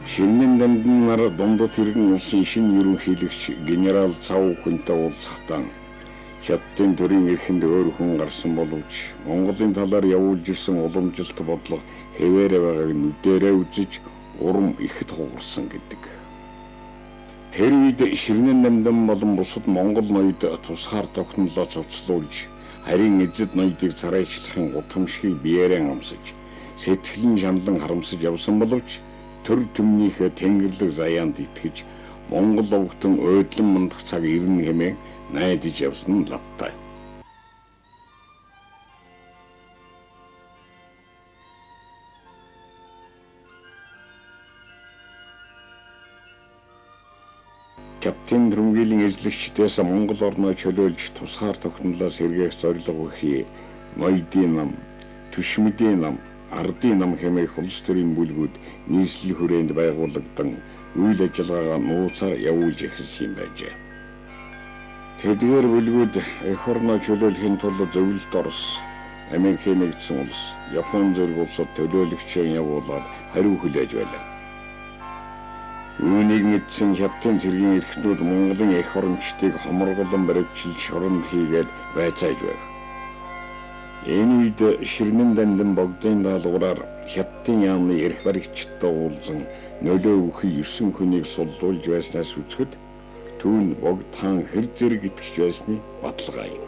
Ширнэн дамдан нар дундад иргэн улсын шинэ ерөнхийлөгч генерал Цав хүнтэй уулзахдаа Хятадын төрийн эрхэнд өөр хүн гарсан боловч Монголын талаар явуулж ирсэн уламжилт бодлого хэвээрээ байгааг нүдэрээ үзэж урам ихэд хугарсан гэдэг. Тэр үед Ширнэн дамдан болон бусад Монгол ноёд тусгаар тогтнолоо цуцлуулж харин эзэд ноёдыг царайчлахын гутамшгийг биеэрээ амсаж сэтгэлэн шаналн харамсаж явсан боловч төр түмнийхээ тэнгэрлэг заяанд итгэж Монгол овготон уйдлан мандах цаг ирнэ хэмээн найдаж явсан нь лавтай. Хятадын төрөнгийн эзлэгчдээс Монгол орноо чөлөөлж тусгаар тогтнолоо сэргээх зорилго бүхий ноёдын нам, түшмэдийн нам, ардын нам хэмээх улс төрийн бүлгүүд нийслэл хүрээнд байгуулагдан үйл ажиллагаагаа нууцаар явуулж эхэлсэн юм байжээ. Тэдгээр бүлгүүд эх орноо чөлөөлөхийн тулд зөвлөлт Орос, Америкийн нэгдсэн улс, Япон зэрэг улсад төлөөлөгчөө явуулаад хариу хүлээж байлаа. Үүнийг мэдсэн Хятадын цэргийн эрхтнүүд Монголын эх орончдыг хоморголон баривчилж шоронд хийгээд байцааж байв. Энэ үед Ширнэн дамдан Богдын даалгавраар Хятадын яамны эрх баригчдтай уулзан нөлөө өгөхий 9 хүнийг суллуулж байснаас үзэхэд түүнд Богд хаан хэр зэрэг итгэж байсны баталгаа юм.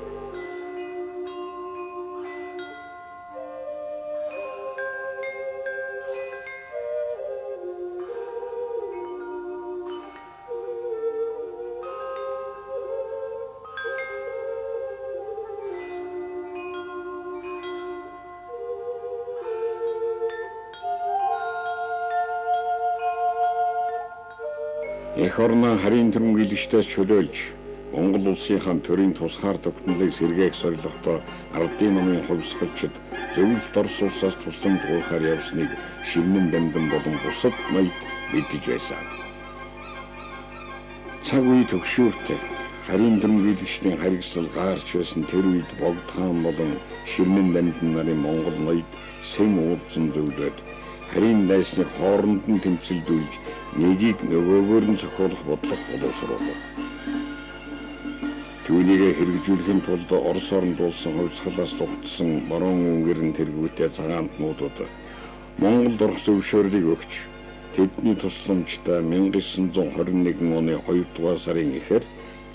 Эх орноо харийн төрөнхийлөгчдөөс чөлөөлж Монгол улсынхаа төрийн тусгаар тогтнолыг сэргээх зорилготой ардын намын хувьсгалчид зөвлөлт Орос улсаас тусламж гуйхаар явсныг Ширнэн дамдан болон бусад ноёд мэдэж байсан. Цаг үе төгшөөртэй харийн төрөнхийлөгчдийн харгисал гаарч байсан тэр үед Богд хаан болон Ширнэн дамдан нарын Монгол ноёд сэм уулзан зөвлөөд харийн дайсныг хооронд нь тэмцэлдүүлж нэгийг нөгөөгөөр нь цохиулах бодлого боловсруулав. Түүнийг хэрэгжүүлэхийн тулд Орос оронд болсон хувьсгалаас зугтсан баруун өнгөрн тэргүүтэй цагаантнуудад Монголд орох зөвшөөрлийг өгч тэдний тусламжтай 1921 оны 2 дугаар сарын эхээр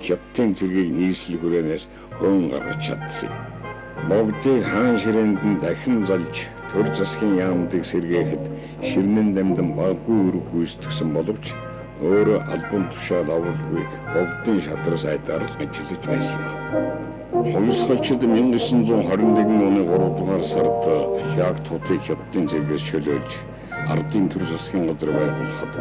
Хятадын цэргийг нийслэл хүрээнээс хөөн гаргаж чадсан. Богдыг хаан ширээнд нь дахин залж төр засгийн яамдыг сэргээхэд Ширнэн дамдан баггүй үүрэг гүйцэтгсэн боловч өөрөө албан тушаал авалгүй Богдын шадар сайдаар л ажиллаж байсан юм. Хувьсгалчид 1921 оны 3 дугаар сард Хяагт хотыг Хятадын цэргээс чөлөөлж ардын төр засгийн газар байгуулахад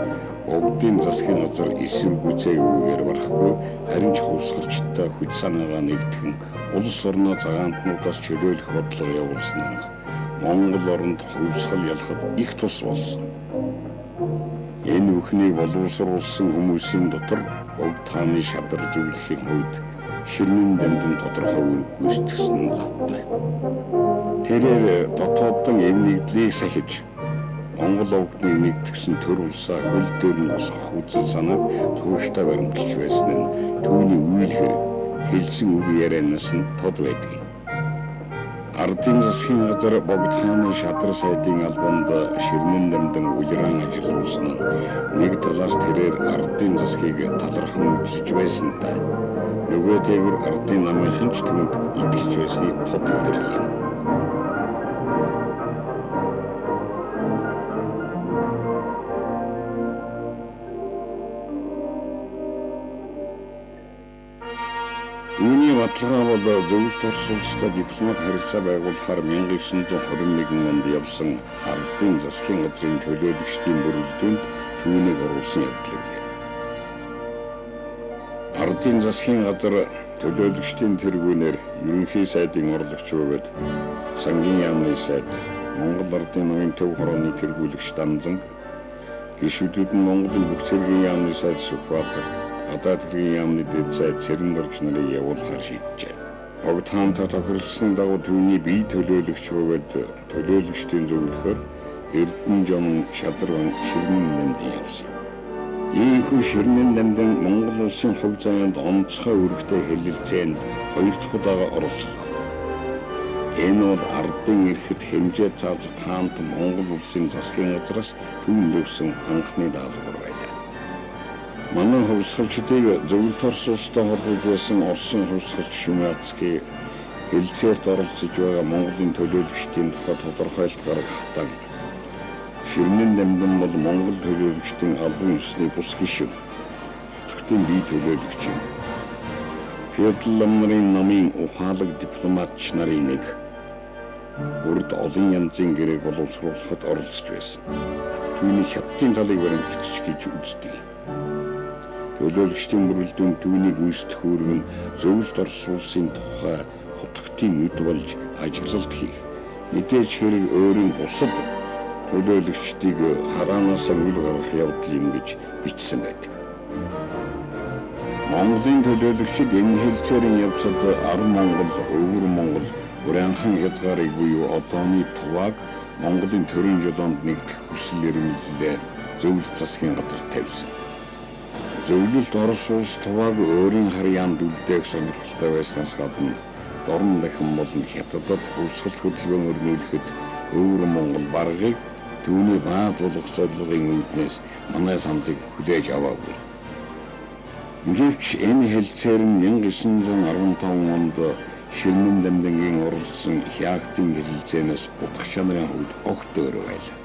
Богдын засгийн газар эсэргүүцээгүйгээр барахгүй харин ч хувьсгалчдаа хүч санаагаа нэгтгэн улс орноо цагаантнуудаас чөлөөлөх бодлого явуулсан нь Монгол оронд хувьсгал ялахад их тус болсон. Энэ бүхнийг боловсруулсан хүмүүсийн дотор Богд хааны шадар зөвлөхийн хувьд Ширнэн дамдан тодорхой үүрэг гүйцэтгсэн нь лавтай. Тэрээр дотоодон эв нэгдлийг сахиж Монгол овгодыг нэгдгсэн төр улсаа хөл дээр нь босгох үзэл санааг тууштай баримталж байсан нь түүний үйл хэрэг хэлсэн үг ярианаас нь тод байдаг юм. Ардын засгийн газар Богд хааны шадар сайдын албанд Ширнэн дамдан улираан ажиллуулсан нь нэг талаас тэрээр ардын засгийг талархан үзэж байсантай нөгөө тэгвэр ардын намынхан ч түүнд итгэж байсныг тод илэрлээ. Үүний баталгаа бол зөвлөлт Орос улстай дипломат харилцаа байгуулахаар 1921 онд явсан ардын засгийн газрын төлөөлөгчдийн бүрэлдүүнд түүнийг оруулсан явдал билээ. Ардын засгийн газар төлөөлөгчдийн тэргүүнээр ерөнхий сайдын орлогч бөгөөд сангийн яамны сайд, Монгол ардын ноён төв хорооны тэргүүлэгч Данзанг, гишүүдүүд нь Монголын бүх цэргийн яамны сайд Сүхбаатар, гадаад хэргийн яамны дэд сайд Цэрэндорж нарыг явуулахар шийджээ. Богд хаантай тохиролцсны дагуу түүний бие төлөөлөгч бөгөөд төлөөлөгчдийн зөвлөхөөр Эрдэнэ Жомон Шадарван Ширмэн дамдын явсан юм. Ийхүү Ширмэн дамдын Монгол улсын хувь заяанд онцгой үүрэгтэй хэлэлцээнд хоёр дахь удаага оролцлоо. Энэ бол ардын эрхэд хэмжээ цаазат хаант Монгол улсын засгийн газраас түүнд өгсөн анхны даалгавар байлаа. Манай хувьсгалчдыг зөвлөлт Орос улстай холбож байсан Оросын хувьсгалч Шумяцкий хэлцээрт оролцож байгаа Монголын төлөөлөгчдийн тухай тодорхойлолт гаргахдаа Ширмэн дамдан бол Монгол төлөөлөгчдийн албан ёсны бус гишүүн, хотогтын бие төлөөлөгч юм. Феодал лам нарын намын ухаалаг дипломатч нарын нэг. Урд олон янзын гэрээг боловсруулахад оролцож байсан. Түүний хятадын талыг баримтлагч гэж үздэг. Төлөөлөгчдийн бүрэлдэхүүн түүнийг гүйцэтгэх үүрэг нь зөвлөлт Орос улсын тухай хотогтын нүд болж ажиглалт хийх. Мэдээж хэрэг өөрийн бусад төлөөлөгчдийг хараанаас үл гаргах явдал юм гэж бичсэн байдаг. Монголын төлөөлөгчид энэ хэлцээрийн явцад Арван Монгол, Өвөр Монгол, Урянхан хязгаарыг буюу одооны Тувааг Монголын төрийн жолоонд нэгдэх хүсэл эрмэлзлээ зөвлөлт засгийн газарт тавьсан. Зөвлөлт Орос улс Тувааг өөрийн хар яамд үлдээх сонирхолтой байснаас гадна Дорн дахин болон Хятадад хувьсгалт хөдөлгөөн өрнүүлэхэд Өвөр Монгол баргыг түүний бааз болгох зорилгын үүднээс манай сандыг хүлээж аваагүй. Гэвч энэ хэлцээр нь 1915 онд Ширмэн дамдангийн оролцсон Хягтын хэлэлцээнээс утга чанарын хувьд огт өөр байлаа.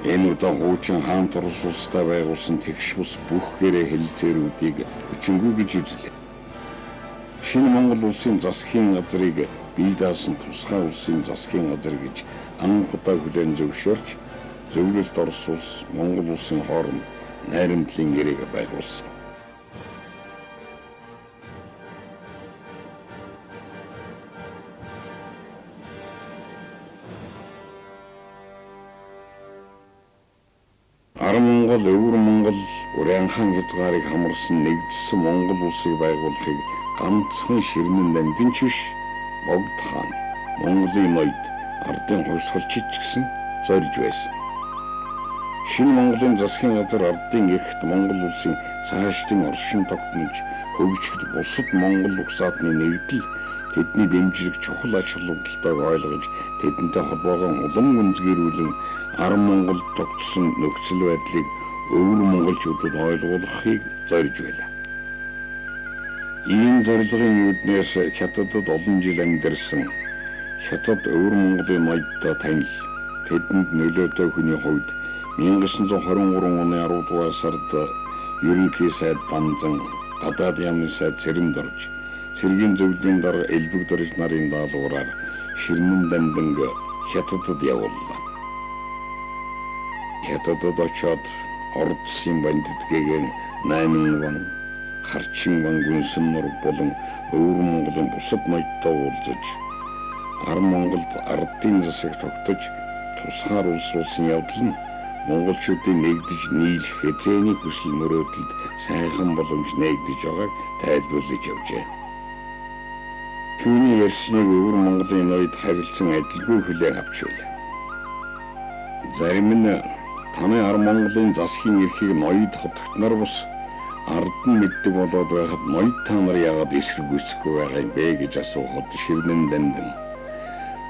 Энэ удаа хуучин хаант Орос улстай байгуулсан тэгш бус бүх гэрээ хэлэлцээрүүдийг хүчингүй гэж үзлээ. Шинэ Монгол улсын засгийн газрыг бие даасан тусгай улсын засгийн газар гэж анх удаа хүлээн зөвшөөрч зөвлөлт Орос улс Монгол улсын хооронд найрамдлын гэрээг байгуулсан. Арван Монгол, Өвөр Монгол, Урянхан хязгаарыг хамарсан нэгдсэн Монгол улсыг байгуулахыг ганцхан Ширмэн дамдын ч биш, Богд хаан, Монголын ноёд, ардын хувьсгалчид ч гэсэн зорж байсан. Шинэ Монголын засгийн газар ардын эрхт Монгол улсын цаашдын оршин тогтнож хөгжихэд бусад Монгол угсаатны нэгдэл тэдний дэмжлэг чухал ач холбогдолтойг ойлгож тэдэнтэй холбоогоо улам гүнзгийрүүлэн Арван Монголд тогтсон нөхцөл байдлыг өвөр монголчуудад ойлгуулахыг зорж байлаа. Ийм зорилгын үүднээс Хятадд олон жил амьдарсан Хятад өвөр Монголын ноёдтой танил тэдэнд нөлөөтэй хүний хувьд 1923 оны 10 дугаар сард ерөнхий сайд Данзан, гадаад яамны сайд Цэрэндорж, цэргийн зөвлөлийн дарга Элбэг дорж нарын даалгавраар Ширмэн дамданг Хятадд явууллаа. Хятадд очоод Ордсын бандитгээгэн Найман ван, Харчин ван Гүнсэн нур болон Өвөр Монголын бусад ноёдтой уулзаж Арван Монголд ардын засаг тогтож тусгаар улс болсон явдал нь монголчуудын нэгдэж нийлэх хэзээний хүсэл мөрөөдөлд сайхан боломж нээгдэж байгааг тайлбарлаж явжээ. Түүний ярьсныг Өвөр Монголын ноёд харилцан адилгүй хүлээн авч байлаа. Зарим нь таны Арван Монголын засгийн эрхийг ноёд хотогт нар бус ард нь мэддэг болоод байхад ноёд та нар яагаад эсрэг гүйцэхгүй байгаа юм бэ гэж асуухад Ширмэн дамдан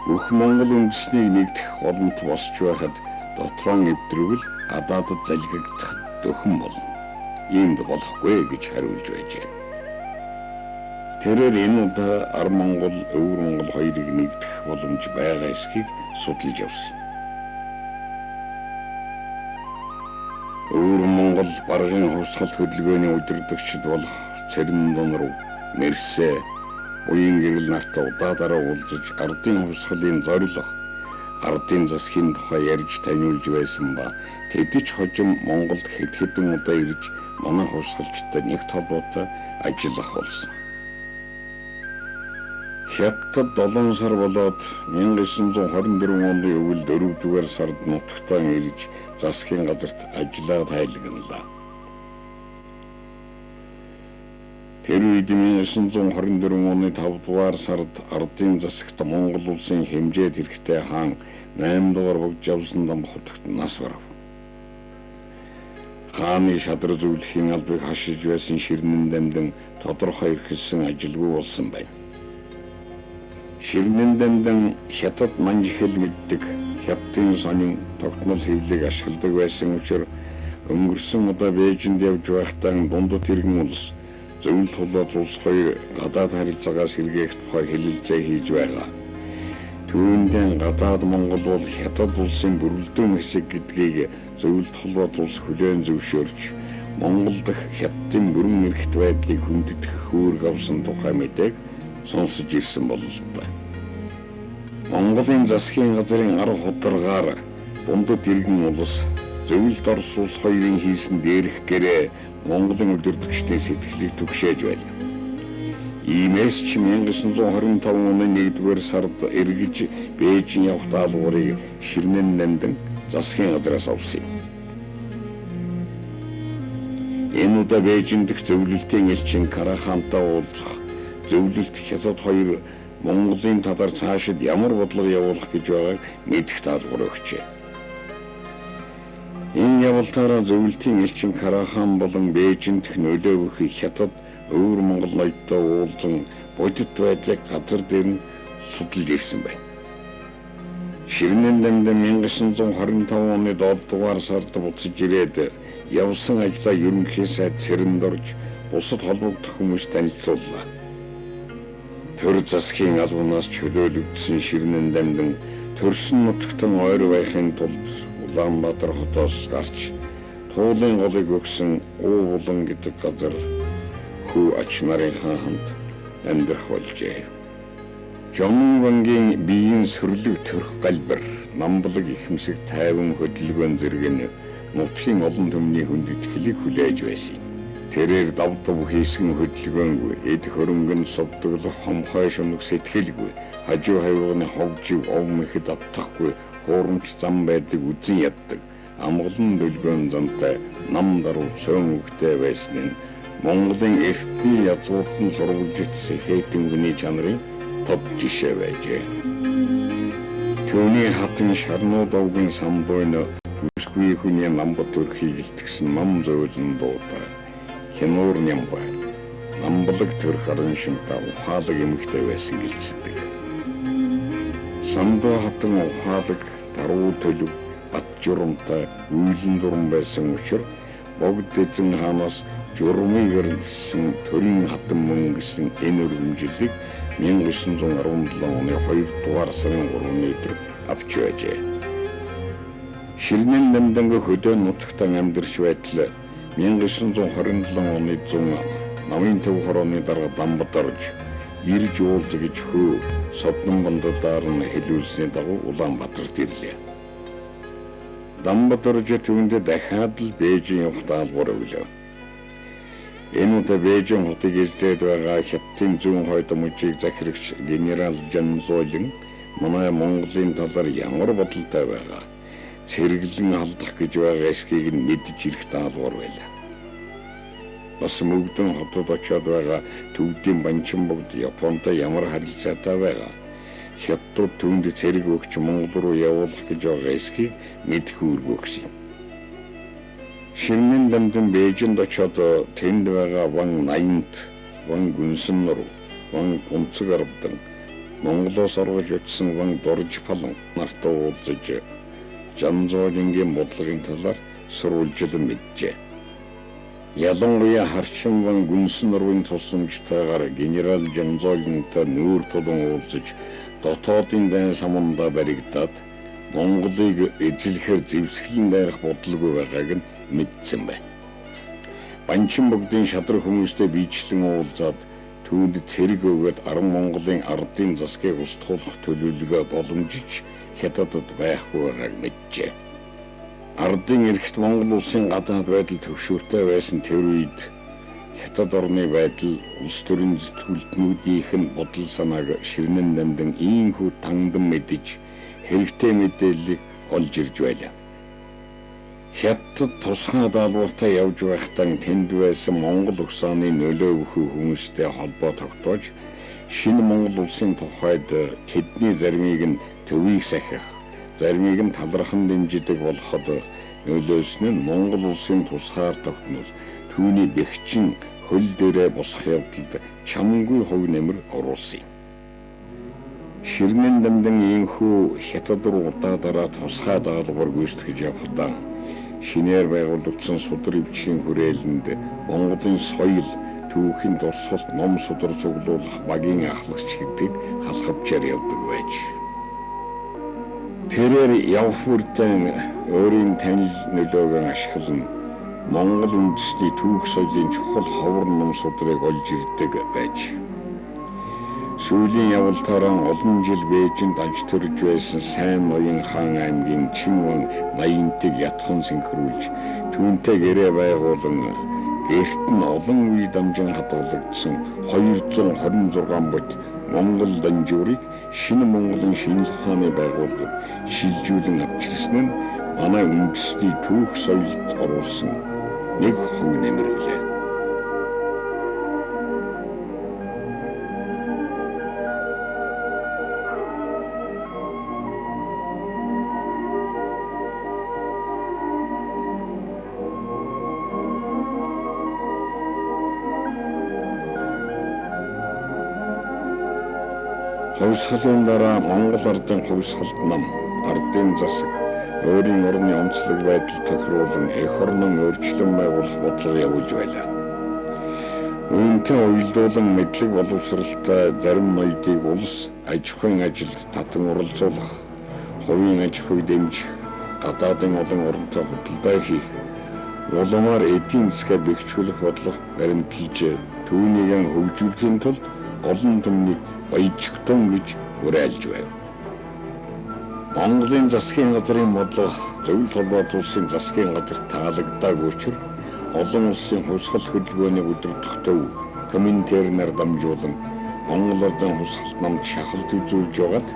бүх Монгол үндэснийг нэгдэх голомт босч байхад дотроо эвдрвэл гадаадд залгигдах дөхөн болно. Иймд болохгүй гэж хариулж байжээ. Тэрээр энэ удаа Арван Монгол, Өвөр Монгол хоёрыг нэгдэх боломж байгаа эсхийг судалж явсан. Өвөр Монгол баргын хувьсгалт хөдөлгөөний удирдагчид болох Цэрэндун руу Мэрсэ, Буян гэрэл нартай удаадаараа уулзаж ардын хувьсгалын зорилго, ардын засгийн тухай ярьж таниулж байсан ба тэд ч хожим Монголд хэд хэдэн удаа ирж манай хувьсгалчтай нэгт холбоотой ажиллах болсон. Хятад 7 сар болоод 1924 оны өвөл 4-р сард нутагтаа ирж засгийн газарт ажлаа тайлгналаа. Тэр үед 1924 оны 5-р сард ардын засагт Монгол улсын хэмжээд хэрэгтэй хаан 8 дугаар Богжавсан дам хотогт нас барав. Хааны шадар зөвлөхийн албыг хашиж байсан Ширнэн дамдан тодорхой эрхэлсэн ажилгүй болсон байна. Ширнэн дамдан хятад манж хэл мэддэг, хятадын сонин тогтмол хэвлийг ашигладаг байсан учраас өнгөрсөн удаа Бээжинд явж байхдаа дундад иргэн улс зөвлөлт хулаас улс хоёр гадаад харилцаагаас сэргээх тухай хэлэлцээ хийж байгаа. Түүндээ гадаад Монгол бол хятад улсын бүрэлдэхүүн хэсэг гэдгийг зөвлөлт холбоот улс хүлээн зөвшөөрч Монгол дахь хятадын бүрэн эрхт байдлыг хүндэтгэх үүрэг авсан тухай мэдээг сонсож ирсэн бололтой. Монголын засгийн газрын арга хударгаар дундад иргэн улс зөвлөлт Орос улс хоёрын хийсэн дээрх гэрээ Монголын удирдагчдын сэтгэлийг түгшээж байлаа. Иймээс ч 1925 оны 1-р сард эргэж Бээжин явах даалгаврыг Ширнэн нандин засгийн газраас авсан юм. Энэ удаа Бээжин дэх зөвлөлтийн элчин Карахантай уулзах, зөвлөлт хятад хоёр Монголын талаар цаашид ямар бодлого явуулах гэж байгааг мэдэх даалгавар өгчээ. Энэ явалтаараа зөвлөлтийн элчин Карахан болон Бээжин дэх нөлөө бүхий хятад өвөр Монгол ноёдтой уулзан бодит байдлыг газар дээр нь судалж ирсэн байна. Ширнэн дамдан 1925 оны 7 дугаар сард буцаж ирээд явсан ажлаа ерөнхий сайд Цэрэндорж бусад холбогдох хүмүүст танилцууллаа. Төр засгийн албанаас чөлөөлөгдсөн Ширнэн дамдан төрсөн нутагтан ойр байхын тулд Улаанбаатар хотоос гарч Туулын голыг өгсөн Уу булан гэдэг газар хүү ач нарынхаа хамт амьдрах болжээ. Жомонвангийн биеийн сөрлөг төрх галбир, намблаг ихэмсэг тайван хөдөлгөөн зэрэг нь нутгийн олон түмний хүндэтгэлийг хүлээж байсан юм. Тэрээр давдав хийсэн хөдөлгөөнгүй, эд хөрөнгөнд сувдаглах хомхой шунаг сэтгэлгүй, хажуу хавьганы ховжив ов мэхэд автахгүй, хуурамч зам байдлыг үзэн яддаг, амгалан дөлгөөн замтай нам даруй цөөн үгтэй байсан нь Монголын эртний язгууртан сурвалжигдсан хээтэн хүний чанарын тод жишээ байжээ. Түүний хатан шарнууд овгийн самдуйн бүсгүй хүний намбат төрхийг илтгэсэн ном зөөлөн дуутай Хянуур нямбай намблаг төрх арын шимта ухаалаг эмэгтэй байсан гэлцдэг. Самдуу хатан ухаалаг даруй төлөв бат журамтай үйлэн дуран байсан учраас богд эзэн хаанаас журмыг өргөсөн төрийн хатан мөн гэсэн энэ өргөмжлөлийг 1917 оны 2 дугаар сарын 3-ны өдөр авч байжээ. Ширнэн дамданга хөдөө нутагтан амьдарч байтал 1927 оны 100 намын төв хорооны дарга Дамбад орж ирж уулз гэж хөө Соднон бандадаар нь хэлүүлсний дагуу Улаанбаатарт ирлээ. Дамбад орж түүндээ дахиад л Бээжин явах даалгавар өглөө. Энэ удаа Бээжин хотыг эзлээд байгаа хятадын зүүн хойд мужийг захирагч генерал Жанзоолин манай Монголын талаар ямар бодолтой байгаа цэргэлэн алдах гэж байгаа эсхийг нь мэдж ирэх даалгавар байлаа. Бас мөгдөн хотод очиод байгаа төвдийн банчин богд Японтой ямар харилцаатай байгаа хятадууд түүнд цэрэг өгч Монгол руу явуулах гэж байгаа эсхийг мэдэх үүрэг өгсөн юм. Ширнэн дамдан Бээжинд очиод тэнд байгаа ван 80-т, ван Гүнсэннур, ван Гунцэг арвдан, Монголоос оргож очсон ван Дорж палан нартай уулзаж Жанзоолингийн бодлогын талаар сурвалжлан мэджээ. Ялангуяа Харчин ван Гүнсэннурын тусламжтайгаар генерал Жанзоолинтай нүүр тулан уулзаж дотоодын дайн самундаа баригдаад Монголыг эзлэхээр зэвсгэлэн дайрах бодлого байгааг нь мэдсэн байна. Банчин богдын шадрах хүмүүстэй биечлэн уулзаад түүнд цэрэг өгөөд арван Монголын ардын засгийг устгуулах төлөвлөгөө боломжч Хятадд байхгүй байгааг мэджээ. Ардын эрхт Монгол улсын гадаад байдал төвшөөртэй байсан тэр үед Хятад орны байдал улс төрийн зүтгүүлтнүүдийнх нь бодол санааг Ширнэн дамдан ийхүү тандан мэдэж хэрэгтэй мэдээллийг олж ирж байлаа. Хятад тусгай даалгавартай явж байхдаа тэнд байсан Монгол угсааны нөлөө өгөх хүмүүстэй холбоо тогтоож шинэ Монгол улсын тухайд тэдний заримыг нь төвийг сахих, заримыг нь талархан дэмждэг болоход нөлөөлсөн нь Монгол улсын тусгаар тогтнол түүний бэхжин хөл дээрээ босох явдалд чамангүй хувь нэмэр оруулсан юм. Ширнэн дамдан ийхүү Хятад руу удаа дараа тусгай даалгавар гүйцэтгэж явахдаа шинээр байгуулагдсан судар өвчгийн хүрээлэнд Монголын соёл, түүхийн дурсгалт, ном судар цуглуулах багийн ахлагч гэдэг халхавчаар явдаг байж. Тэрээр явх бүртэн өөрийн танил нөлөөгөө ашиглан Монгол үндэсний түүх соёлын чухал ховор ном судрыг олж ирдэг байж. Сүүлийн явалтаараа олон жил Бээжинд аж төрж байсан сайн ноён хаан аймгийн Чинван Наянтыг ятхан синхруулж түүнтэй гэрээ байгуулан гэрт нь олон үе дамжин хадгалагдсан 226 бот Монгол данжуурыг шинэ Монголын шинжлэх ухааны байгууллагад шилжүүлэн авчирсан нь манай үндэсний түүх соёлд оруулсан нэг хувь нэмэр билээ. Хувьсгалын дараа Монгол ардын хувьсгалт нам, ардын засаг, өөрийн орны онцлог байдал тохируулан эх орнон өөрчлөн байгуулах бодлого явуулж байлаа. Үүнтэй уялдуулан мэдлэг боловсралтай зарим ноёдыг улс аж ахуйн ажилд татан оролцуулах, хувийн аж ахуйг дэмжих, гадаадын олон оронтой худалдаа хийх, улмаар эдийн засгаа бэхжүүлэх бодлого баримталж түүнийг хөгжүүлэхийн тулд олон түмнийг баяжигтун гэж уриалж байв. Монголын засгийн газрын бодлого зөвлөлт холбоот улсын засгийн газарт таалагдаагүй учир олон улсын хувьсгал хөдөлгөөнийг удирдах төв Коминтернээр дамжуулан Монгол ардын хувьсгалт намд шахалт үзүүлж байгаад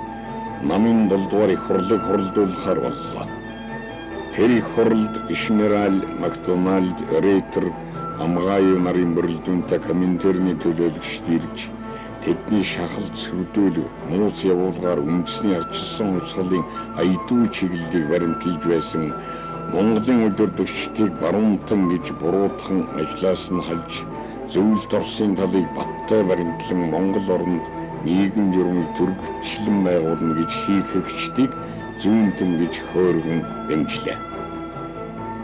намын 7 дугаар их хурлыг хуралдуулахар боллоо. Тэр их хурлд Генерал Макдональд Рейтер Амгааю нарын мөрөлдөнтэй Коминтерний төлөөлөгчд ирж тэдний шахалт сөрдүүлэг нууц явуулгаар үндэсний ардчилсан хувьсгалын аядуу чиглэлийг баримталж байсан Монголын удирдагчдыг баруунтан гэж буруутхан ажлаас нь хальж зөвлөлт Оросын талыг баттай баримтлан Монгол оронд нийгэм журмыг төрөгчлөн байгуулна гэж хийхэгчдийг зүүнтэн гэж хөөргөн дэмжлээ.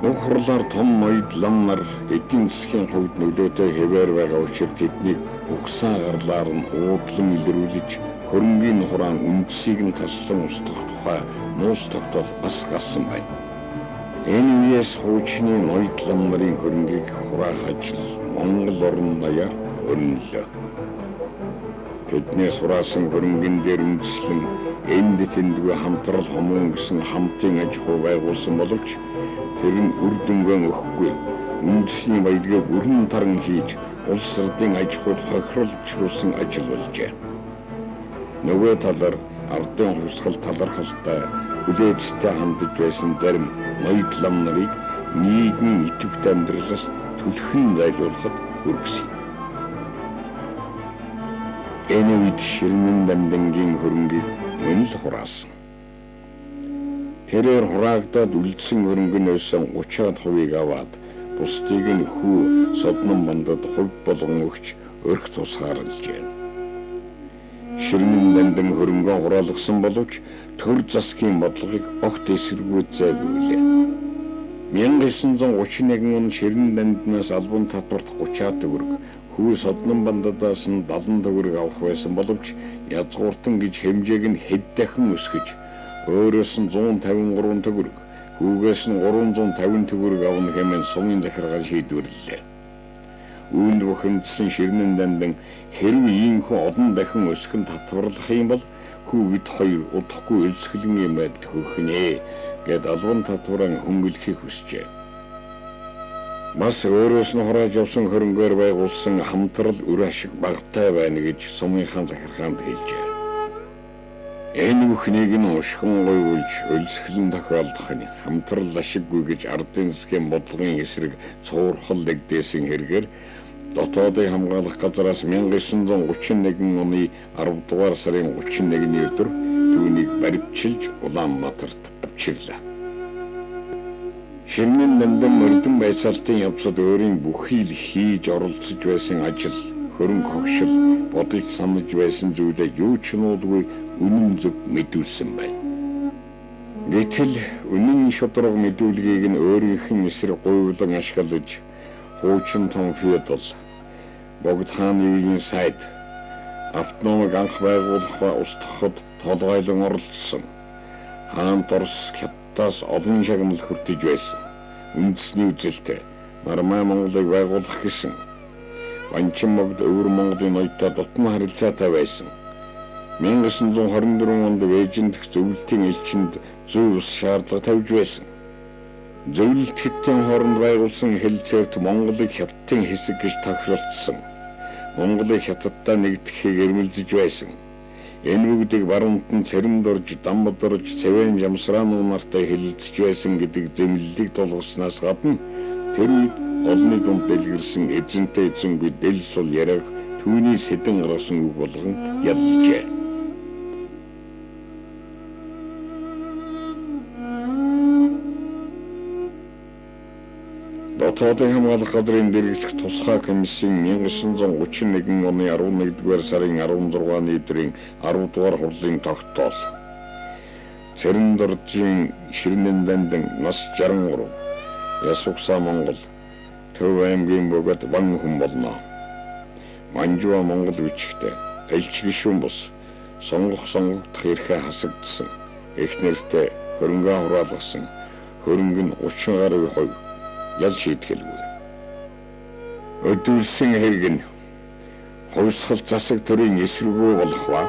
Уг хурлаар том ноёд лам нар эдийн засгийн хувьд нөлөөтэй хэвээр байгаа учир тэднийг угсаа гарлаар нь уудлан илрүүлж хөрөнгийн хураан үндсийг нь таслан устгах тухай нууц тогтоол бас гарсан байна. Энэ үеэс хуучны ноёд лам нарын хөрөнгийг хураах ажил Монгол орон даяар өрнөлөө. Тэднээс хураасан хөрөнгөн дээр үндэслэн энд тэндгүй хамтрал хомуун гэсэн хамтын аж ахуй байгуулсан боловч тэр нь үр дүнгээ өгөхгүй үндэсний баялагийг өрн таран хийж улс ардын аж ахуйд хохирол учруулсан ажил болжээ. Нөгөө талаар ардын хувьсгал талархалтай хүлээцтэй хандаж байсан зарим ноёд лам нарыг нийгмийн идэвхтэй амьдралаас түлхэн зайлуулахад хүргэсэн. Энэ үед Ширнэн дамдангийн хөрөнгийг мөн л хураасан. Тэрээр хураагдаад үлдсэн хөрөнгөнөөс 30-аад хувийг аваад бусдыг нь хүү Соднон бандад хувь болгон өгч өрх тусгаарлажээ. Ширнэн дамдан хөрөнгөө хураалгасан боловч төр засгийн бодлогыг огт эсэргүүцээгүй лээ. 1931 он Ширнэн дамднаас албан татварт 30-аад төгрөг, хүү Соднон бандадаас нь 70 төгрөг авах байсан боловч язгууртан гэж хэмжээг нь хэд дахин өсгөж өөрөөс нь 153 төгрөг, хүүгээс нь 350 төгрөг авна хэмээн сумын захиргаа шийдвэрлэлээ. Үүнд бухимдсан Ширнэн Дамдан хэрв ийхүү олон дахин өсгөн татварлах юм бол хүү бид хоёр удахгүй өлсгөлөнгийн байдал хөөхнө гэд албан татвараа хөнгөлөхийг хүсжээ. Бас өөрөөс нь хурааж авсан хөрөнгөөр байгуулсан хамтрал үр ашиг багатай байна гэж сумынхаа захиргаанд хэлжээ. Энэ бүхнийг нь ушгин гуйвуулж өлсгөлөн тохиолдох нь хамтрал ашиггүй гэж ардын засгийн бодлогын эсрэг цуурхал нэгдээсэн хэрэгээр дотоодыг хамгаалах газараас 1931 оны 10 дугаар сарын 31-ний өдөр түүнийг баривчилж Улаанбаатарт авчирлаа. Ширнэн Дамдан мөрдөн байцаалтын явцад өөрийн бүхий л хийж оролцож байсан ажил, хөрөнгө хогшил, бодож санаж байсан зүйлээ юу ч нуулгүй үнэн зөв мэдүүлсэн байна. Гэтэл үнэн шударга мэдүүлгийг нь өөрийнх нь эсрэг гуйвлан ашиглаж хуучин том феодал, Богд хааны үеийн сайд автономыг анх байгуулах ба устгахад толгойлон оролцсон. Хаант Орос Хятадаас олон шагнал хүртэж байсан. Үндэсний үзэлтэй Нармай Монголыг байгуулах гэсэн. Банчин Богд өвөр Монголын ноётой дутан харилцаатай байсан. 1924 онд Бээжин дэх зөвлөлтийн элчинд зүй ус шаардлага тавьж байсан. Зөвлөлт хэдтийн хооронд байгуулсан хэлцээрт Монголыг Хятадын хэсэг гэж тохиролцсон. Монголыг Хятадтай нэгдэхийг эрмэлзэж байсан. Энэ бүгдийг баруунт нь Цэрэндорж, Дамбадорж, Цэвэн Жамсраан нартай хэлэлцэж байсан гэдэг зэмлэлийг тулгаснаас гадна тэр үед олонний дунд дэлгэрсэн эзэнтэй эзэнгүй дэл сул яриаг түүний сэдэн гаргасан үг болгон ялжээ. Дотоодын хамгаалах газрын дэргэдэх тусгай комиссийн 1931 оны 11-р сарын 16-ны өдрийн 10 дугаар хурлын тогтоол. Цэрэндоржийн Ширнэн Дамдан нас 63, Ясугсаа Монгол, Төв аймгийн бөгөөд ван хүн болно. Манжуа Монгол бичгтээ элч гишүүн бус сонгох сонгогдох эрхээ хасагдсан. Их нэртэй хөрөнгөө хураалгасан. Хөрөнгө нь 30 гаруй хувь ял шийтгэлгүй. Өдөрсөн хэрэг нь хувьсгал засаг төрийн эсэргүү болох ба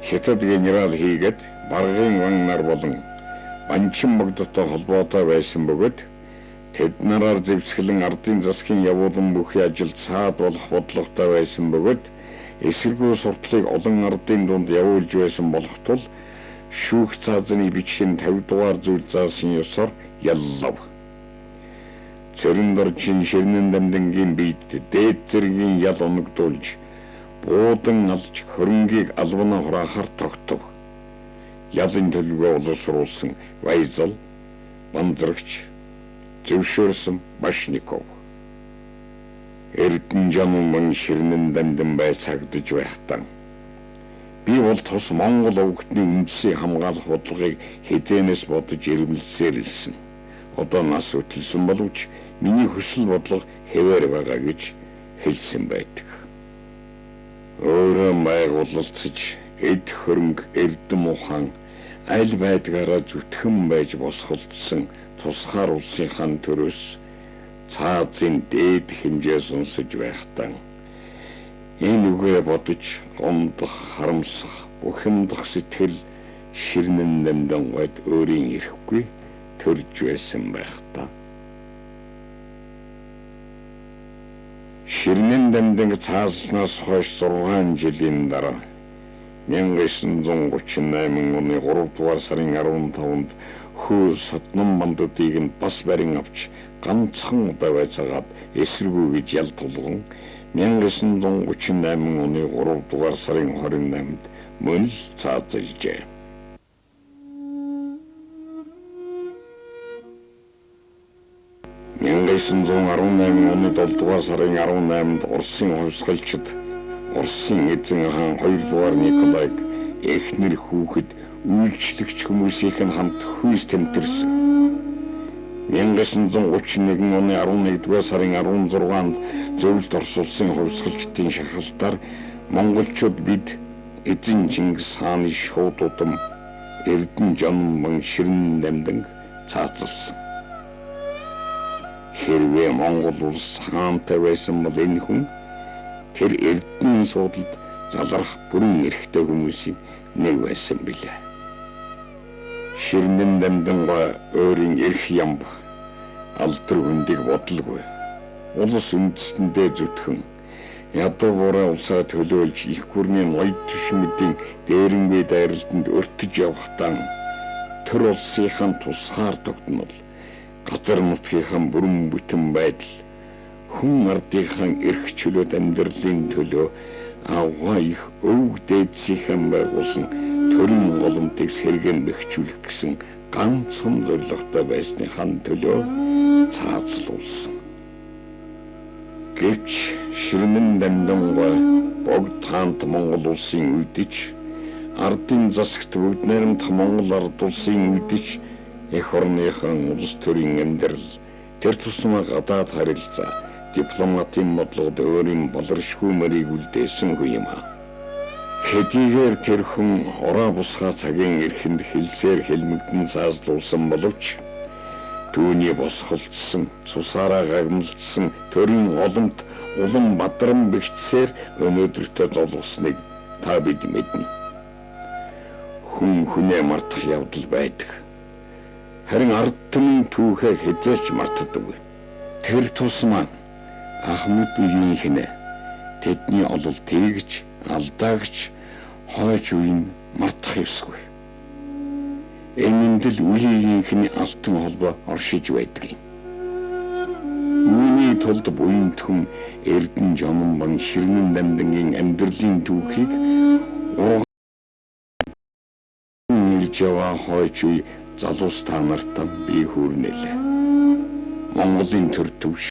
Хятад генерал хийгээд баргын ван нар болон Банчин Богдтой холбоотой байсан бөгөөд тэд нараар зэвсгэлэн ардын засгийн явуулан бүхий ажил цаад болох бодлоготой байсан бөгөөд эсэргүү суртлыг олон ардын дунд явуулж байсан болох тул шүүх цаазны бичгийн 50 дугаар зүйл заасан ёсоор яллав. Цэрэндоржийн Ширнэн Дамдангийн биед дээд зэргийн ял унагдуулж буудан алж хөрөнгийг албанаа хураахаар тогтов. Ялын төлөвөө боловсруулсан Вайзал, Банзрагч, зөвшөөрсөн Башников. Эрдэнэ жаман Ширнэн Дамдан байцаагдаж байхдаа би бол тус Монгол өвгтний үндсийг хамгаалах бодлогыг хэзээнээс бодож эрмэлзсээр ирсэн. Одоо нас хөтөлсөн боловч миний хүсэл бодлого хэвээр байгаа гэж хэлсэн байдаг. Өөрөө байгуулалцаж эд хөрөнгө эрдэм ухаан аль байдгаараа зүтгэн байж босголдсон тусгаар улсынхаа төрөөс цаазын дээд хэмжээ сонсож байхдаа энэ үгээ бодож гомдох, харамсах, бухимдах сэтгэл Ширнэн Дамдан гойд өөрийн ирэхгүй төрж байсан байх та. Ширнэн Дамдан цааснаас хойш 6 жилийн дараа 1938 оны 3 дугаар сарын 15-нд хүү Соднон бандуудыг нь бас барин авч ганцхан удаа байцаагаад эсэргүү гэж ял тулган 1938 оны 3 дугаар сарын 28-нд мөн л цаазалжээ. 1918 оны 7 дугаар сарын 18-нд Оросын хувьсгалчид Оросын эзэн хаан 2 дугаар Николайг эхнэр хүүхэд үйлчлэгч хүмүүсийнх нь хамт хүйс тэмтэрсэн. 1931 оны 11 дугаар сарын 16-нд зөвлөлт Орос улсын хувьсгалчдын шахалтаар монголчууд бид эзэн Чингис хааны шууд удам Эрдэнэ Жамбан Ширнэн Дамдан цаазалсан. Хэрвээ Монгол улс хаантай байсан бол энэ хүн тэр эрдэнэ суудалд залрах бүрэн эрхтэй хүмүүсийн нэг байсан билээ. Ширнэн Дамдангаа өөрийн эрх ямб алдар хүндийг бодлого. Улс үндэстэндээ зүтгэн ядуу бураа улсаа төлөөлж их гүрний ноёд түшмэдийн дээрэнгүй дайралтанд өртөж явахдаа төр улсынхаа тусгаар тогтнол, газар нутгийнхаа бүрэн бүтэн байдал, хүн ардынхаа эрх чөлөөт амьдралын төлөө авгаа их өвөг дээдсийнхэн байгуулсан төрийн голомтыг сэргээн бэхжүүлэх гэсэн ганцхан зорилготой байсныхаа төлөө цаазлуулсан. Гэвч Ширнэн Дамдангаа Богд хаант Монгол улсын үдэж, ардын засагт бүгд найрамдах Монгол ард улсын үдэж эх орныхон улс төрийн амьдрал тэр тусмаа гадаад харилцаа дипломатын бодлогод өөрийн болоршгүй мөрийг үлдээсэн хүн юм аа. Хэдийгээр тэр хүн ороо бусгаа цагийн эрхэнд хэлсээр хэлмэгдэн цаазлуулсан боловч түүний босголцсон, цусаараа гагналдсан төрийн голомт улам бадран бэгцсээр өнөөдөртөө золгосныг та бид мэднэ. Хүн хүнээ мартах явдал байдаг. Харин ард түмэн түүхээ хэзээ ч мартдаггүй. Тэр тусмаа Ахмад үеийнхэн тэдний ололтыг ч алдааг ч хойч үеийн мартах ёсгүй. Энэнд л үеийнхний алтан холбоо оршиж байдаг юм. Үүний тулд буянтхан Эрдэнэ Жомон Ширнэн Дамдангийн амьдралын түүхийг урган ирж яваа хойч үе залуус та нарт би хүрнэлээ. Монголын төр төвш